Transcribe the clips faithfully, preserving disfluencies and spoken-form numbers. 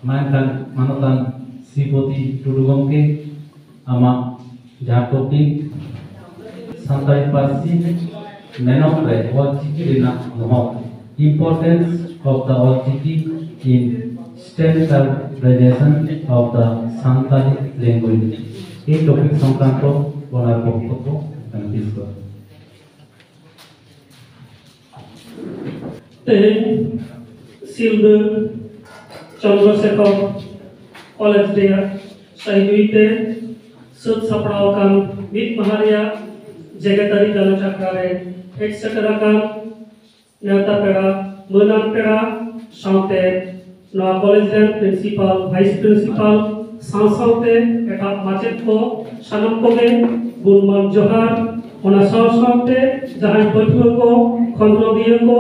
ᱢᱟ ᱮᱱᱠᱷᱟᱱ ᱢᱟᱱᱚᱛᱟᱱ ᱥᱨᱤᱯᱚᱛᱤ ᱴᱩᱰᱩ ᱜᱚᱢᱠᱮ, ᱟᱢᱟᱜ ᱡᱟᱦᱟᱸ ᱴᱚᱯᱤᱠ ᱥᱟᱱᱛᱟᱲᱤ ᱯᱟᱹᱨᱥᱤ ᱢᱮᱱᱚᱛ ᱨᱮ ᱚᱞᱪᱤᱠᱤ ᱨᱮᱱᱟᱜ ᱢᱚᱦᱚᱛ, Importance of the Ol Chiki in Standardization of the Santali Language, ᱮᱭ ᱴᱚᱯᱤᱠ ᱥᱚᱝᱠᱨᱟᱱᱛᱚ ᱚᱱᱟ ᱵᱚᱠᱛᱚᱵᱵᱚ ᱮᱢ ᱛᱤᱥ ᱠᱚ᱾ ᱛᱮᱦᱮᱧ ᱥᱤᱞᱫᱟᱹ ᱪᱚᱱᱫᱨᱚᱥᱮᱠᱷᱚᱨ ᱠᱚᱞᱮᱡᱽ ᱨᱮᱭᱟᱜ ᱥᱟᱹᱦᱤᱡᱩᱦᱤ ᱛᱮ ᱥᱟᱹᱛ ᱥᱟᱯᱲᱟᱣ ᱟᱠᱟᱱ ᱢᱤᱫ ᱢᱟᱦᱟ ᱨᱮᱭᱟᱜ ᱡᱮᱜᱮᱛᱟᱹᱨᱤ ᱜᱟᱞᱚᱪ ᱟᱠᱷᱲᱟ ᱨᱮ ᱦᱮᱡ ᱥᱮᱴᱮᱨ ᱟᱠᱟᱱ ᱱᱮᱣᱛᱟ ᱯᱮᱲᱟ, ᱢᱟᱹᱱᱟᱱ ᱯᱮᱲᱟ, ᱥᱟᱶᱛᱮ ᱱᱚᱣᱟ ᱠᱚᱞᱮᱡᱽ ᱨᱮᱱ ᱯᱨᱤᱱᱥᱤᱯᱟᱞ, ᱵᱷᱟᱭᱤᱥ ᱯᱨᱤᱱᱥᱤᱯᱟᱞ, ᱥᱟᱶ ᱥᱟᱶᱛᱮ ᱮᱴᱟᱜ ᱢᱟᱪᱮᱫ ᱠᱚ, ᱥᱟᱱᱟᱢ ᱠᱚᱜᱮ ᱜᱩᱱᱢᱟᱱ ᱡᱚᱦᱟᱨ᱾ ᱚᱱᱟ ᱥᱟᱶ ᱥᱟᱶᱛᱮ ᱡᱟᱦᱟᱸᱭ ᱯᱟᱹᱴᱷᱩᱣᱟᱹ ᱠᱚ, ᱠᱷᱚᱸᱫᱽᱨᱚᱸᱫᱤᱭᱟᱹ ᱠᱚ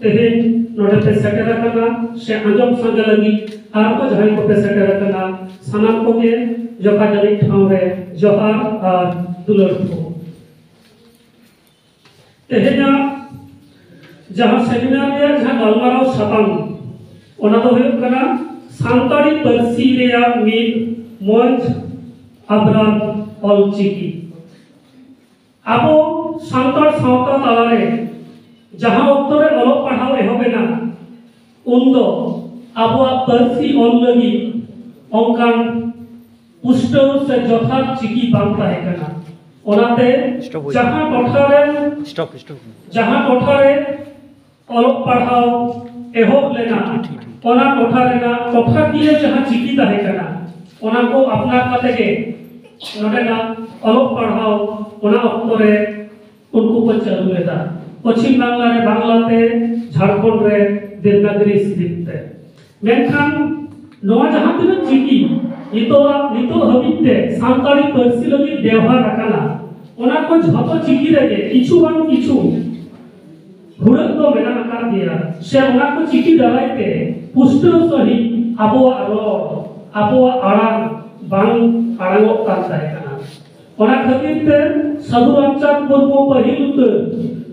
ᱛᱮᱦᱮᱧ ᱱᱚᱰᱮ ᱯᱮ ᱥᱮᱴᱮᱨ ᱟᱠᱟᱱᱟ ᱥᱮ ᱟᱸᱡᱚᱢ ᱥᱟᱸᱜᱮ ᱞᱟᱹᱜᱤᱫ ᱟᱨᱦᱚᱸ ᱡᱟᱦᱟᱸᱭ ᱠᱚᱯᱮ ᱥᱮᱴᱮᱨ ᱟᱠᱟᱱᱟ, ᱥᱟᱱᱟᱢ ᱠᱚᱜᱮ ᱡᱚᱠᱷᱟ ᱡᱟᱹᱱᱤᱡ ᱴᱷᱟᱶ ᱨᱮ ᱡᱚᱦᱟᱨ ᱟᱨ ᱫᱩᱞᱟᱹᱲ ᱠᱚ᱾ ᱛᱮᱦᱮᱧᱟᱜ ᱡᱟᱦᱟᱸ ᱥᱮᱢᱤᱱᱟᱨ ᱨᱮᱭᱟᱜ ᱡᱟᱦᱟᱸ ᱜᱟᱞᱢᱟᱨᱟᱣ ᱥᱟᱛᱟᱢ, ᱚᱱᱟ ᱫᱚ ᱦᱩᱭᱩᱜ ᱠᱟᱱᱟ ᱥᱟᱱᱛᱟᱲᱤ ᱯᱟᱹᱨᱥᱤ ᱨᱮᱭᱟᱜ ᱢᱤᱫ ᱢᱚᱸᱡᱽ ᱟᱵᱨᱟᱱ ᱚᱞᱪᱤᱠᱤ᱾ ᱟᱵᱚ ᱥᱟᱱᱛᱟᱲ ᱥᱟᱶᱛᱟ ᱛᱟᱞᱟᱨᱮ ᱡᱟᱦᱟᱸ ᱚᱠᱛᱚ ᱨᱮ ᱚᱞᱚᱜ ᱯᱟᱲᱦᱟᱣ ᱮᱦᱚᱵ ᱮᱱᱟ, ᱩᱱᱫᱚ ᱟᱵᱚᱣᱟᱜ ᱯᱟᱹᱨᱥᱤ ᱚᱞ ᱞᱟᱹᱜᱤᱫ ᱚᱱᱠᱟᱱ ᱯᱩᱥᱴᱟᱹᱣ ᱥᱮ ᱡᱚᱛᱷᱟᱛ ᱪᱤᱠᱤ ᱵᱟᱝ ᱛᱟᱦᱮᱸ ᱠᱟᱱᱟ᱾ ᱚᱱᱟᱛᱮ ᱥᱴᱚᱯ ᱦᱩᱭ ᱡᱟᱦᱟᱸ ᱴᱚᱴᱷᱟ ᱨᱮ ᱥᱴᱚᱯ, ᱥᱴᱚᱯ᱾ ᱡᱟᱦᱟᱸ ᱴᱚᱴᱷᱟ ᱨᱮ ᱚᱞᱚᱜ ᱯᱟᱲᱦᱟᱣ ᱮᱦᱚᱵ ᱞᱮᱱᱟ, ᱚᱱᱟ ᱴᱚᱴᱷᱟ ᱨᱮᱱᱟᱜ ᱴᱚᱴᱷᱟᱠᱤᱭᱟᱹ ᱡᱟᱦᱟᱸ ᱪᱤᱠᱤ ᱛᱟᱦᱮᱸ ᱠᱟᱱᱟ, ᱚᱱᱟ ᱠᱚ ᱟᱯᱱᱟᱨ ᱠᱟᱛᱮ ᱜᱮ ᱱᱚᱰᱮᱱᱟᱜ ᱚᱞᱚᱜ ᱯᱟᱲᱦᱟᱣ ᱚᱱᱟ ᱚᱠᱛᱚ ᱨᱮ ᱩᱱᱠᱩ ᱠᱚ ᱪᱟᱹᱞᱩ ᱞᱮᱫᱟ᱾ ᱯᱚᱪᱷᱤᱢ ᱵᱟᱝᱞᱟ ᱨᱮ ᱵᱟᱝᱞᱟ ᱛᱮ, ᱡᱷᱟᱲᱠᱷᱚᱸᱰ ᱨᱮ ᱫᱮᱵᱽᱱᱟᱜᱽᱨᱤ ᱥᱠᱨᱤᱯᱴ ᱛᱮ᱾ ᱢᱮᱱᱠᱷᱟᱱ ᱱᱚᱣᱟ ᱡᱟᱦᱟᱸ ᱛᱤᱱᱟᱹᱜ ᱪᱤᱠᱤ ᱱᱤᱛᱚᱜ, ᱱᱤᱛᱚᱜ ᱦᱟᱹᱵᱤᱡ ᱛᱮ ᱥᱟᱱᱛᱟᱲᱤ ᱯᱟᱹᱨᱥᱤ ᱞᱟᱹᱜᱤᱫ ᱵᱮᱣᱦᱟᱨ ᱟᱠᱟᱱᱟ, ᱚᱱᱟ ᱠᱚ ᱡᱷᱚᱛᱚ ᱪᱤᱠᱤ ᱨᱮᱜᱮ ᱠᱤᱪᱷᱩ ᱵᱟᱝ ᱠᱤᱪᱷᱩ ᱦᱩᱲᱟᱹᱜ ᱫᱚ ᱢᱮᱱᱟᱜ ᱟᱠᱟᱫ ᱜᱮᱭᱟ, ᱥᱮ ᱚᱱᱟ ᱠᱚ ᱪᱤᱠᱤ ᱫᱟᱨᱟᱭ ᱛᱮ ᱯᱩᱥᱴᱟᱹᱣ ᱥᱟᱺᱦᱤᱡ ᱟᱵᱚᱣᱟᱜ ᱨᱚᱲ, ᱟᱵᱚᱣᱟᱜ ᱟᱲᱟᱝ ᱵᱟᱝ ᱟᱲᱟᱝᱚᱜ ᱠᱟᱱ ᱛᱟᱦᱮᱸ ᱠᱟᱱᱟ᱾ ᱚᱱᱟ ᱠᱷᱟᱹᱛᱤᱨ ᱛᱮ ᱥᱟᱹᱫᱷᱩ ᱨᱟᱢᱪᱟᱸᱫᱽ ᱢᱩᱨᱢᱩ ᱯᱟᱹᱦᱤᱞ ᱩᱛᱟᱹᱨ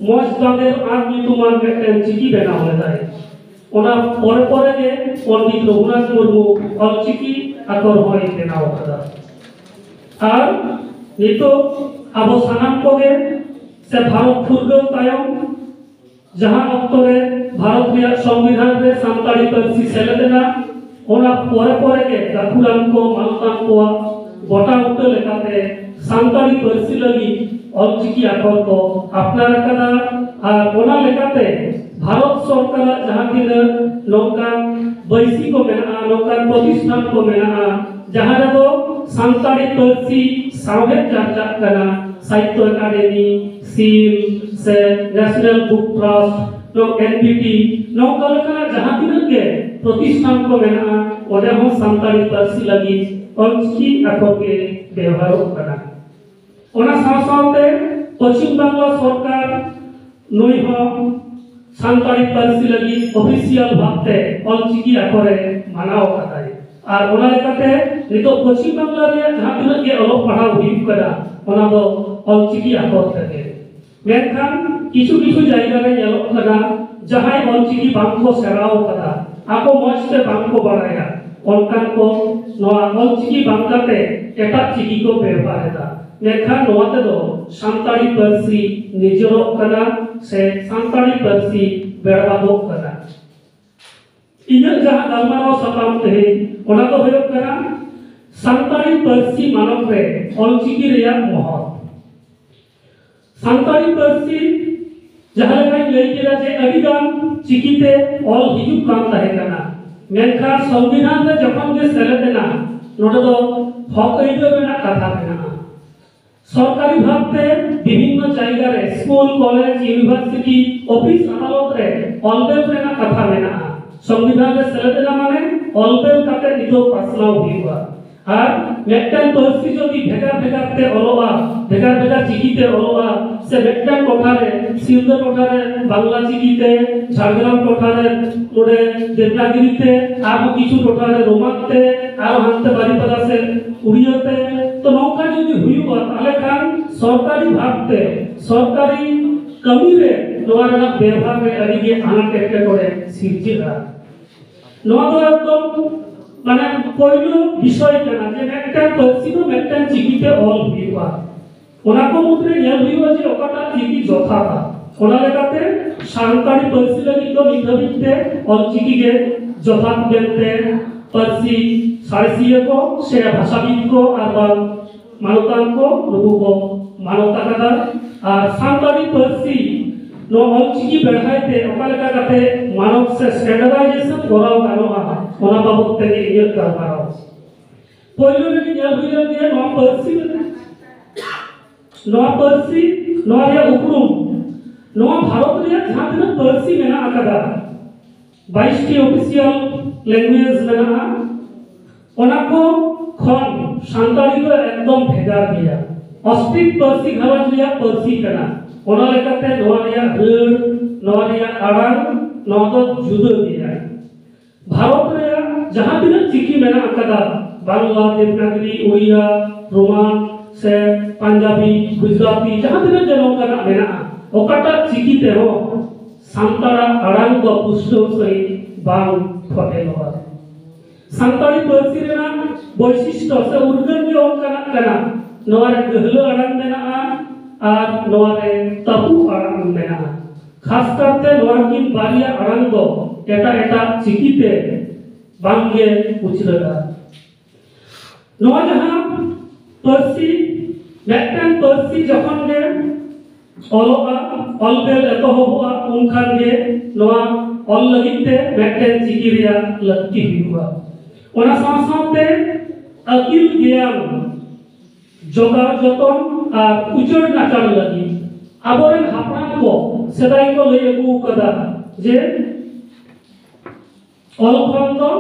ᱢᱚᱸᱡᱽ ᱞᱟᱸᱫᱮᱨ ᱟᱸᱠ ᱧᱩᱛᱩᱢᱟᱱ ᱢᱤᱫᱴᱮᱱ ᱪᱤᱠᱤ ᱵᱮᱱᱟᱣ ᱞᱮᱫᱟᱭ᱾ ᱚᱱᱟ ᱯᱚᱨᱮ ᱯᱚᱨᱮ ᱜᱮ ᱯᱚᱱᱰᱤᱛ ᱨᱚᱜᱷᱩᱱᱟᱛᱷ ᱢᱩᱨᱢᱩ ᱚᱞᱪᱤᱠᱤ ᱟᱠᱷᱚᱨ ᱦᱚᱸᱭ ᱵᱮᱱᱟᱣ ᱟᱠᱟᱫᱟ᱾ ᱟᱨ ᱱᱤᱛᱚᱜ ᱟᱵᱚ ᱥᱟᱱᱟᱢ ᱠᱚᱜᱮ ᱥᱮ ᱵᱷᱟᱨᱚᱛ ᱯᱷᱩᱨᱜᱟᱹᱞ ᱛᱟᱭᱚᱢ ᱡᱟᱦᱟᱸ ᱚᱠᱛᱚ ᱨᱮ ᱵᱷᱟᱨᱚᱛ ᱨᱮᱭᱟᱜ ᱥᱚᱝᱵᱤᱫᱷᱟᱱ ᱨᱮ ᱥᱟᱱᱛᱟᱲᱤ ᱯᱟᱹᱨᱥᱤ ᱥᱮᱞᱮᱫ ᱮᱱᱟ, ᱚᱱᱟ ᱯᱚᱨᱮ ᱯᱚᱨᱮ ᱜᱮ ᱜᱟᱹᱠᱷᱩᱲᱟᱱ ᱠᱚ, ᱢᱟᱱᱚᱛᱟᱱ ᱠᱚᱣᱟᱜ ᱜᱚᱴᱟ ᱵᱩᱴᱟᱹ ᱞᱮᱠᱟᱛᱮ ᱥᱟᱱᱛᱟᱲᱤ ᱯᱟᱹᱨᱥᱤ ᱞᱟᱹᱜᱤᱫ ᱚᱞᱪᱤᱠᱤ ᱟᱠᱷᱚᱨ ᱠᱚ ᱟᱯᱱᱟᱨ ᱟᱠᱟᱫᱟ᱾ ᱟᱨ ᱚᱱᱟ ᱞᱮᱠᱟᱛᱮ ᱵᱷᱟᱨᱚᱛ ᱥᱚᱨᱠᱟᱨᱟᱜ ᱡᱟᱦᱟᱸ ᱛᱤᱱᱟᱹᱜ ᱱᱚᱝᱠᱟᱱ ᱵᱟᱹᱭᱥᱤ ᱠᱚ ᱢᱮᱱᱟᱜᱼᱟ, ᱱᱚᱝᱠᱟᱱ ᱯᱨᱚᱛᱤᱥᱴᱷᱟᱱ ᱠᱚ ᱢᱮᱱᱟᱜᱼᱟ, ᱡᱟᱦᱟᱸ ᱨᱮᱫᱚ ᱥᱟᱱᱛᱟᱲᱤ ᱯᱟᱹᱨᱥᱤ ᱥᱟᱶᱦᱮᱫ ᱪᱟᱨᱪᱟᱜ ᱠᱟᱱᱟ, ᱥᱟᱦᱤᱛᱛᱚ ᱮᱠᱟᱰᱮᱢᱤ, ᱥᱤᱞ ᱥᱮ ᱱᱮᱥᱱᱟᱞ ᱵᱩᱠ ᱴᱨᱟᱥᱴ, ᱱᱚᱝ-, ᱮᱱ ᱵᱤ ᱴᱤ, ᱱᱚᱝᱠᱟ ᱞᱮᱠᱟᱱᱟᱜ ᱡᱟᱦᱟᱸ ᱛᱤᱱᱟᱹᱜ ᱜᱮ ᱯᱨᱚᱛᱤᱥᱴᱷᱟᱱ ᱠᱚ ᱢᱮᱱᱟᱜᱼᱟ, ᱚᱸᱰᱮ ᱦᱚᱸ ᱥᱟᱱᱛᱟᱲᱤ ᱯᱟᱹᱨᱥᱤ ᱞᱟᱹᱜᱤᱫ ᱚᱞᱪᱤᱠᱤ ᱟᱠᱷᱚᱨ ᱜᱮ ᱵᱮᱣᱦᱟᱨᱚᱜ ᱠᱟᱱᱟ᱾ ᱚᱱᱟ ᱥᱟᱶ ᱥᱟᱶᱛᱮ ᱯᱚᱪᱷᱤᱢ ᱵᱟᱝᱞᱟ ᱥᱚᱨᱠᱟᱨ ᱱᱩᱭ ᱦᱚᱸ ᱥᱟᱱᱛᱟᱲᱤ ᱯᱟᱹᱨᱥᱤ ᱞᱟᱹᱜᱤᱫ ᱚᱯᱷᱤᱥᱤᱭᱟᱞ ᱵᱷᱟᱵᱛᱮ ᱚᱞᱪᱤᱠᱤ ᱟᱠᱷᱚᱨᱮ ᱢᱟᱱᱟᱣ ᱟᱠᱟᱫᱟᱭ᱾ ᱟᱨ ᱚᱱᱟ ᱞᱮᱠᱟᱛᱮ ᱱᱤᱛᱚᱜ ᱯᱚᱪᱷᱤᱢ ᱵᱟᱝᱞᱟ ᱨᱮᱭᱟᱜ ᱡᱟᱦᱟᱸ ᱛᱤᱱᱟᱹᱜ ᱜᱮ ᱚᱞᱚᱜ ᱯᱟᱲᱦᱟᱣ ᱦᱩᱭᱩᱜ ᱠᱟᱱᱟ, ᱚᱱᱟ ᱫᱚ ᱚᱞᱪᱤᱠᱤ ᱟᱠᱷᱚᱨ ᱛᱮᱜᱮ᱾ ᱢᱮᱱᱠᱷᱟᱱ ᱠᱤᱪᱷᱩ ᱠᱤᱪᱷᱩ ᱡᱟᱭᱜᱟ ᱨᱮ ᱧᱮᱞᱚᱜ ᱠᱟᱱᱟ, ᱡᱟᱦᱟᱸᱭ ᱚᱞᱪᱤᱠᱤ ᱵᱟᱝ ᱠᱚ ᱥᱮᱬᱟᱣ ᱠᱟᱫᱟ, ᱟᱠᱚ ᱢᱚᱸᱡᱽ ᱛᱮ ᱵᱟᱝ ᱠᱚ ᱵᱟᱲᱟᱭᱟ, ᱚᱱᱠᱟᱱ ᱠᱚ ᱱᱚᱣᱟ ᱚᱞᱪᱤᱠᱤ ᱵᱟᱝ ᱠᱟᱛᱮ ᱮᱴᱟᱜ ᱪᱤᱠᱤ ᱠᱚ ᱵᱮᱣᱦᱟᱨ ᱮᱫᱟ᱾ ᱢᱮᱱᱠᱷᱟᱱ ᱱᱚᱣᱟ ᱛᱮᱫᱚ ᱥᱟᱱᱛᱟᱲᱤ ᱯᱟᱹᱨᱥᱤ ᱱᱤᱡᱚᱨᱚᱜ ᱠᱟᱱᱟ ᱥᱮ ᱥᱟᱱᱛᱟᱲᱤ ᱯᱟᱹᱨᱥᱤ ᱵᱮᱲᱵᱟᱫᱚᱜ ᱠᱟᱱᱟ᱾ ᱤᱧᱟᱹᱜ ᱡᱟᱦᱟᱸ ᱜᱟᱞᱢᱟᱨᱟᱣ ᱥᱟᱛᱟᱢ ᱛᱮᱦᱮᱧ, ᱚᱱᱟ ᱫᱚ ᱦᱩᱭᱩᱜ ᱠᱟᱱᱟ ᱥᱟᱱᱛᱟᱲᱤ ᱯᱟᱹᱨᱥᱤ ᱢᱟᱱᱚᱛ ᱨᱮ ᱚᱞᱪᱤᱠᱤ ᱨᱮᱭᱟᱜ ᱢᱚᱦᱚᱛ᱾ ᱥᱟᱱᱛᱟᱲᱤ ᱯᱟᱹᱨᱥᱤ ᱡᱟᱦᱟᱸ ᱞᱮᱠᱟᱧ ᱞᱟᱹᱭ ᱠᱮᱫᱟ ᱡᱮ ᱟᱹᱰᱤ ᱜᱟᱱ ᱪᱤᱠᱤᱛᱮ ᱚᱞ ᱦᱤᱡᱩᱜ ᱠᱟᱱ ᱛᱟᱦᱮᱸ ᱠᱟᱱᱟ, ᱢᱮᱱᱠᱷᱟᱱ ᱥᱚᱝᱵᱤᱫᱷᱟᱱ ᱨᱮ ᱡᱚᱠᱷᱚᱱ ᱜᱮ ᱥᱮᱞᱮᱫ ᱮᱱᱟ, ᱱᱚᱰᱮ ᱫᱚ ᱦᱚᱠ ᱟᱹᱭᱫᱟᱹᱨ ᱨᱮᱱᱟᱜ ᱠᱟᱛᱷᱟ ᱢᱮᱱᱟᱜᱼᱟ᱾ ᱥᱚᱨᱠᱟᱨᱤ ᱵᱷᱟᱵᱛᱮ ᱵᱤᱵᱷᱤᱱᱱᱚ ᱡᱟᱭᱜᱟ ᱨᱮ ᱥᱠᱩᱞ, ᱠᱚᱞᱮᱡᱽ, ᱤᱭᱩᱱᱤᱵᱷᱟᱨᱥᱤᱴᱤ, ᱚᱯᱷᱤᱥ, ᱟᱫᱟᱞᱚᱛ ᱨᱮ ᱚᱞᱵᱮᱞ ᱨᱮᱱᱟᱜ ᱠᱟᱛᱷᱟ ᱢᱮᱱᱟᱜᱼᱟ᱾ ᱥᱚᱝᱵᱤᱫᱷᱟᱱ ᱨᱮ ᱥᱮᱞᱮᱫ ᱮᱱᱟ ᱢᱟᱱᱮ ᱚᱞᱵᱮᱞ ᱠᱟᱛᱮ ᱱᱤᱛᱚᱜ ᱯᱟᱥᱱᱟᱣ ᱦᱩᱭᱩᱜᱼᱟ᱾ ᱟᱨ ᱢᱤᱫᱴᱟᱝ ᱯᱟᱹᱨᱥᱤ ᱡᱩᱫᱤ ᱵᱷᱮᱜᱟᱨ ᱵᱷᱮᱜᱟᱨ ᱛᱮ ᱚᱞᱚᱜᱼᱟ, ᱵᱷᱮᱜᱟᱨ ᱵᱷᱮᱜᱟᱨ ᱪᱤᱠᱤᱛᱮ ᱚᱞᱚᱜᱼᱟ, ᱥᱮ ᱢᱤᱫᱴᱟᱝ ᱴᱚᱴᱷᱟ ᱨᱮ, ᱥᱤᱞᱫᱟᱹ ᱴᱚᱴᱷᱟ ᱨᱮ ᱵᱟᱝᱞᱟ ᱪᱤᱠᱤᱛᱮ, ᱡᱷᱟᱲᱜᱨᱟᱢ ᱴᱚᱴᱷᱟ ᱨᱮ ᱱᱚᱰᱮ ᱫᱮᱵᱽᱱᱟᱜᱤᱨᱤ ᱛᱮ, ᱟᱨᱦᱚᱸ ᱠᱤᱪᱷᱩ ᱴᱚᱴᱷᱟ ᱨᱮ ᱨᱳᱢᱟᱱ ᱛᱮ, ᱟᱨᱦᱚᱸ ᱦᱟᱱᱛᱮ ᱵᱟᱨᱤᱯᱟᱫᱟ ᱥᱮᱫ ᱩᱲᱤᱭᱟᱹ ᱛᱮ, ᱛᱚ ᱱᱚᱝᱠᱟ ᱡᱩᱫᱤ ᱦᱩᱭᱩᱜᱼᱟ, ᱛᱟᱦᱞᱮ ᱠᱷᱟᱱ ᱥᱚᱨᱠᱟᱨᱤ ᱵᱷᱟᱵᱽ ᱛᱮ, ᱥᱚᱨᱠᱟᱨᱤ ᱠᱟᱹᱢᱤ ᱨᱮ ᱱᱚᱣᱟ ᱨᱮᱱᱟᱜ ᱵᱮᱣᱦᱟᱨ ᱨᱮ ᱟᱹᱰᱤ ᱜᱮ ᱟᱱᱟᱴ ᱮᱴᱠᱮᱴᱚᱬᱮ ᱥᱤᱨᱡᱟᱹᱜᱼᱟ᱾ ᱱᱚᱣᱟ ᱫᱚ ᱮᱠᱫᱚᱢ ᱢᱟᱱᱮ ᱯᱳᱭᱞᱳ ᱵᱤᱥᱚᱭ ᱠᱟᱱᱟ ᱡᱮ ᱢᱤᱫᱴᱟᱝ ᱯᱟᱹᱨᱥᱤ ᱫᱚ ᱢᱤᱫᱴᱟᱝ ᱪᱤᱠᱤᱛᱮ ᱚᱞ ᱦᱩᱭᱩᱜᱼᱟ᱾ ᱚᱱᱟ ᱠᱚ ᱢᱩᱫᱽᱨᱮ ᱧᱮᱞ ᱦᱩᱭᱩᱜᱼᱟ ᱡᱮ ᱚᱠᱟᱴᱟᱜ ᱪᱤᱠᱤ ᱡᱚᱛᱷᱟᱛᱟ᱾ ᱚᱱᱟ ᱞᱮᱠᱟᱛᱮ ᱥᱟᱱᱛᱟᱲᱤ ᱯᱟᱹᱨᱥᱤ ᱞᱟᱹᱜᱤᱫ ᱫᱚ ᱱᱤᱛ ᱫᱷᱟᱹᱵᱤᱡ ᱛᱮ ᱚᱞᱪᱤᱠᱤ ᱜᱮ ᱡᱚᱛᱷᱟᱛ ᱢᱮᱱᱛᱮ ᱯᱟᱹᱨᱥᱤ ᱥᱟᱬᱮᱥᱤᱭᱟᱹ ᱠᱚ ᱥᱮ ᱵᱷᱟᱥᱟᱵᱤᱫ ᱠᱚ ᱟᱨ ᱵᱟᱝ ᱢᱟᱱᱚᱛᱟᱱ ᱠᱚ ᱱᱩᱠᱩ ᱠᱚ ᱢᱟᱱᱚᱛ ᱟᱠᱟᱫᱟ᱾ ᱟᱨ ᱥᱟᱱᱛᱟᱲᱤ ᱯᱟᱹᱨᱥᱤ ᱱᱚᱣᱟ ᱚᱞᱪᱤᱠᱤ ᱵᱮᱲᱦᱟᱭ ᱛᱮ ᱚᱠᱟ ᱞᱮᱠᱟ ᱠᱟᱛᱮ ᱢᱟᱱᱚᱛ ᱥᱮ ᱥᱴᱮᱱᱰᱟᱨᱰᱟᱭᱡᱮᱥᱚᱱ ᱠᱚᱨᱟᱣ ᱜᱟᱱᱚᱜᱼᱟ, ᱚᱱᱟ ᱵᱟᱵᱚᱛ ᱛᱮᱜᱮ ᱤᱧᱟᱹᱜ ᱜᱟᱞᱢᱟᱨᱟᱣ᱾ ᱯᱳᱭᱞᱳ ᱨᱮᱜᱮ ᱧᱮᱞ ᱦᱩᱭ ᱞᱮᱱ ᱜᱮ ᱱᱚᱣᱟ ᱯᱟᱹᱨᱥᱤ, ᱱᱚᱣᱟ ᱯᱟᱹᱨᱥᱤ, ᱱᱚᱣᱟ ᱨᱮᱭᱟᱜ ᱩᱯᱨᱩᱢ, ᱱᱚᱣᱟ ᱵᱷᱟᱨᱚᱛ ᱨᱮᱭᱟᱜ ᱡᱟᱦᱟᱸ ᱛᱤᱱᱟᱹᱜ ᱯᱟᱹᱨᱥᱤ ᱢᱮᱱᱟᱜ ᱟᱠᱟᱫᱟ, ᱵᱟᱭᱤᱥ ᱴᱤ ᱚᱯᱷᱤᱥᱤᱭᱟᱞ ᱞᱮᱝᱜᱩᱭᱮᱡᱽ ᱢᱮᱱᱟᱜᱼᱟ, ᱚᱱᱟ ᱠᱚ ᱠᱷᱚᱱ ᱥᱟᱱᱛᱟᱲᱤ ᱫᱚ ᱮᱠᱫᱚᱢ ᱵᱷᱮᱜᱟᱨ ᱜᱮᱭᱟ᱾ ᱚᱥᱴᱨᱤᱠ ᱯᱟᱹᱨᱥᱤ ᱜᱷᱟᱨᱚᱸᱡᱽ ᱨᱮᱭᱟᱜ ᱯᱟᱹᱨᱥᱤ ᱠᱟᱱᱟ, ᱚᱱᱟ ᱞᱮᱠᱟᱛᱮ ᱱᱚᱣᱟ ᱨᱮᱭᱟᱜ ᱨᱟᱹᱲ, ᱱᱚᱣᱟ ᱨᱮᱭᱟᱜ ᱟᱲᱟᱝ, ᱱᱚᱣᱟ ᱫᱚ ᱡᱩᱫᱟᱹ ᱜᱮᱭᱟ᱾ ᱵᱷᱟᱨᱚᱛ ᱨᱮᱭᱟᱜ ᱡᱟᱦᱟᱸ ᱛᱤᱱᱟᱹᱜ ᱪᱤᱠᱤ ᱢᱮᱱᱟᱜ ᱟᱠᱟᱫᱟ, ᱵᱟᱝᱞᱟ, ᱫᱮᱵᱽᱱᱟᱜᱽᱨᱤ, ᱳᱲᱤᱭᱟ, ᱨᱳᱢᱟᱱ ᱥᱮ ᱯᱟᱧᱡᱟᱵᱤ, ᱜᱩᱡᱽᱨᱟᱴᱤ, ᱡᱟᱦᱟᱸ ᱛᱤᱱᱟᱹᱜ ᱜᱮ ᱱᱚᱝᱠᱟᱱᱟᱜ ᱢᱮᱱᱟᱜᱼᱟ, ᱚᱠᱟᱴᱟᱜ ᱪᱤᱠᱤ ᱛᱮᱦᱚᱸ ᱥᱟᱱᱛᱟᱲᱟᱜ ᱟᱲᱟᱝ ᱫᱚ ᱯᱩᱥᱴᱟᱹᱣ ᱥᱟᱺᱦᱤᱡ ᱵᱟᱝ ᱯᱷᱚᱴᱮᱞᱚᱜᱼᱟ᱾ ᱥᱟᱱᱛᱟᱲᱤ ᱯᱟᱹᱨᱥᱤ ᱨᱮᱱᱟᱜ ᱵᱳᱭᱥᱤᱥᱴᱚ ᱥᱮ ᱩᱨᱜᱟᱹᱱ ᱜᱮ ᱚᱱᱠᱟᱱᱟᱜ ᱠᱟᱱᱟ᱾ ᱱᱚᱣᱟ ᱨᱮ ᱜᱟᱹᱦᱞᱟᱹ ᱟᱲᱟᱝ ᱢᱮᱱᱟᱜᱼᱟ ᱟᱨ ᱱᱚᱣᱟ ᱨᱮ ᱛᱟᱹᱯᱩᱜ ᱟᱲᱟᱝ ᱢᱮᱱᱟᱜᱼᱟ᱾ ᱠᱷᱟᱥ ᱠᱟᱨᱛᱮ ᱱᱚᱣᱟ ᱠᱤᱱ ᱵᱟᱨᱭᱟ ᱟᱲᱟᱝ ᱫᱚ ᱮᱴᱟᱜ ᱮᱴᱟᱜ ᱪᱤᱠᱤᱛᱮ ᱵᱟᱝᱜᱮ ᱩᱪᱷᱞᱟᱹᱜᱼᱟ᱾ ᱱᱚᱣᱟ ᱡᱟᱦᱟᱸ ᱯᱟᱹᱨᱥᱤ, ᱢᱤᱫᱴᱮᱱ ᱯᱟᱹᱨᱥᱤ ᱡᱚᱠᱷᱚᱱ ᱜᱮ ᱚᱞᱚᱜᱼᱟ, ᱚᱞ ᱵᱮᱞ ᱮᱛᱚᱦᱚᱵᱚᱜᱼᱟ, ᱩᱱ ᱠᱷᱟᱱ ᱜᱮ ᱱᱚᱣᱟ ᱚᱞ ᱞᱟᱹᱜᱤᱫ ᱛᱮ ᱢᱤᱫᱴᱮᱱ ᱪᱤᱠᱤ ᱨᱮᱭᱟᱜ ᱞᱟᱹᱠᱛᱤ ᱦᱩᱭᱩᱜᱼᱟ᱾ ᱚᱱᱟ ᱥᱟᱶ ᱥᱟᱶᱛᱮ ᱟᱹᱠᱤᱞ ᱜᱮᱭᱟᱱ ᱡᱚᱜᱟᱣ ᱡᱚᱛᱚᱱ ᱟᱨ ᱩᱪᱟᱹᱲ ᱱᱟᱪᱟᱲ ᱞᱟᱹᱜᱤᱫ ᱟᱵᱚᱨᱮᱱ ᱦᱟᱯᱲᱟᱢ ᱠᱚ ᱥᱮᱫᱟᱭ ᱠᱚ ᱞᱟᱹᱭ ᱟᱹᱜᱩ ᱟᱠᱟᱫᱟ ᱡᱮ ᱚᱞ ᱠᱷᱚᱱ ᱫᱚ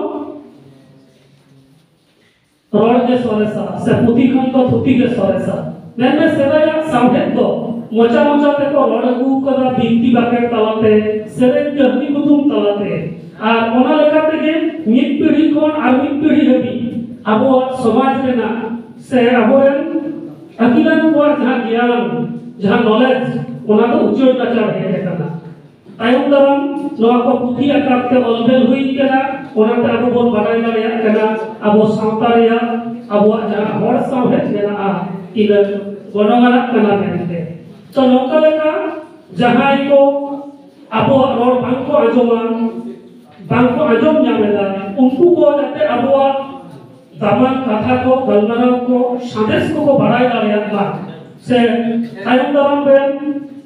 ᱨᱚᱲ ᱜᱮ ᱥᱚᱨᱮᱥᱟ ᱥᱮ ᱯᱩᱛᱷᱤ ᱠᱷᱚᱱ ᱫᱚ ᱛᱷᱩᱛᱤ ᱜᱮ ᱥᱚᱨᱮᱥᱟ᱾ ᱢᱮᱱᱢᱮ ᱥᱮᱫᱟᱭᱟᱜ ᱥᱟᱶᱦᱮᱫ ᱫᱚ ᱢᱚᱪᱟ ᱢᱚᱪᱟ ᱛᱮᱠᱚ ᱨᱚᱲ ᱟᱹᱜᱩ ᱟᱠᱟᱫᱟ, ᱵᱤᱱᱛᱤ ᱵᱟᱠᱷᱮᱲ ᱛᱟᱞᱟᱛᱮ, ᱥᱮᱨᱮᱧ ᱠᱟᱹᱦᱱᱤ ᱠᱩᱫᱩᱢ ᱛᱟᱞᱟᱛᱮ, ᱟᱨ ᱚᱱᱟ ᱞᱮᱠᱟ ᱛᱮᱜᱮ ᱢᱤᱫ ᱯᱤᱲᱦᱤ ᱠᱷᱚᱱ ᱟᱨ ᱢᱤᱫ ᱯᱤᱲᱦᱤ ᱦᱟᱹᱵᱤᱡ ᱟᱵᱚᱣᱟᱜ ᱥᱚᱢᱟᱡᱽ ᱨᱮᱱᱟᱜ ᱥᱮ ᱟᱵᱚᱨᱮᱱ ᱟᱹᱠᱤᱞᱟᱱ ᱠᱚᱣᱟᱜ ᱡᱟᱦᱟᱸ ᱜᱮᱭᱟᱱ, ᱡᱟᱦᱟᱸ ᱱᱚᱞᱮᱡᱽ, ᱚᱱᱟ ᱫᱚ ᱩᱪᱟᱹᱲ ᱱᱟᱪᱟᱲ ᱦᱮᱡ ᱟᱠᱟᱱᱟ᱾ ᱛᱟᱭᱚᱢ ᱫᱟᱨᱟᱢ ᱱᱚᱣᱟ ᱠᱚ ᱯᱩᱛᱷᱤ ᱟᱠᱟᱨ ᱛᱮ ᱚᱞ ᱵᱮᱞ ᱦᱩᱭ ᱠᱟᱱᱟ᱾ ᱚᱱᱟᱛᱮ ᱟᱵᱚ ᱵᱚᱱ ᱵᱟᱰᱟᱭ ᱫᱟᱲᱮᱭᱟᱜ ᱠᱟᱱᱟ ᱟᱵᱚ ᱥᱟᱶᱛᱟ ᱨᱮᱭᱟᱜ, ᱟᱵᱚᱣᱟᱜ ᱡᱟᱦᱟᱸ ᱦᱚᱲ ᱥᱟᱶᱦᱮᱫ ᱢᱮᱱᱟᱜᱼᱟ, ᱛᱤᱱᱟᱹᱜ ᱜᱚᱱᱚᱝ ᱟᱱᱟᱜ ᱠᱟᱱᱟ ᱢᱮᱱᱛᱮ᱾ ᱛᱚ, ᱱᱚᱝᱠᱟ ᱞᱮᱠᱟ ᱡᱟᱦᱟᱸᱭ ᱠᱚ ᱟᱵᱚᱣᱟᱜ ᱨᱚᱲ ᱵᱟᱝ ᱠᱚ ᱟᱸᱡᱚᱢᱟ, ᱵᱟᱝ ᱠᱚ ᱟᱸᱡᱚᱢ ᱧᱟᱢ ᱮᱫᱟ, ᱩᱱᱠᱩ ᱠᱚ ᱡᱟᱛᱮ ᱟᱵᱚᱣᱟᱜ ᱫᱟᱢᱟᱱ ᱠᱟᱛᱷᱟ ᱠᱚ, ᱜᱟᱞᱢᱟᱨᱟᱣ ᱠᱚ, ᱥᱟᱸᱫᱮᱥ ᱠᱚᱠᱚ ᱵᱟᱲᱟᱭ ᱫᱟᱲᱮᱭᱟᱜ ᱢᱟ, ᱥᱮ ᱛᱟᱭᱚᱢ ᱫᱟᱨᱟᱢ ᱨᱮᱱ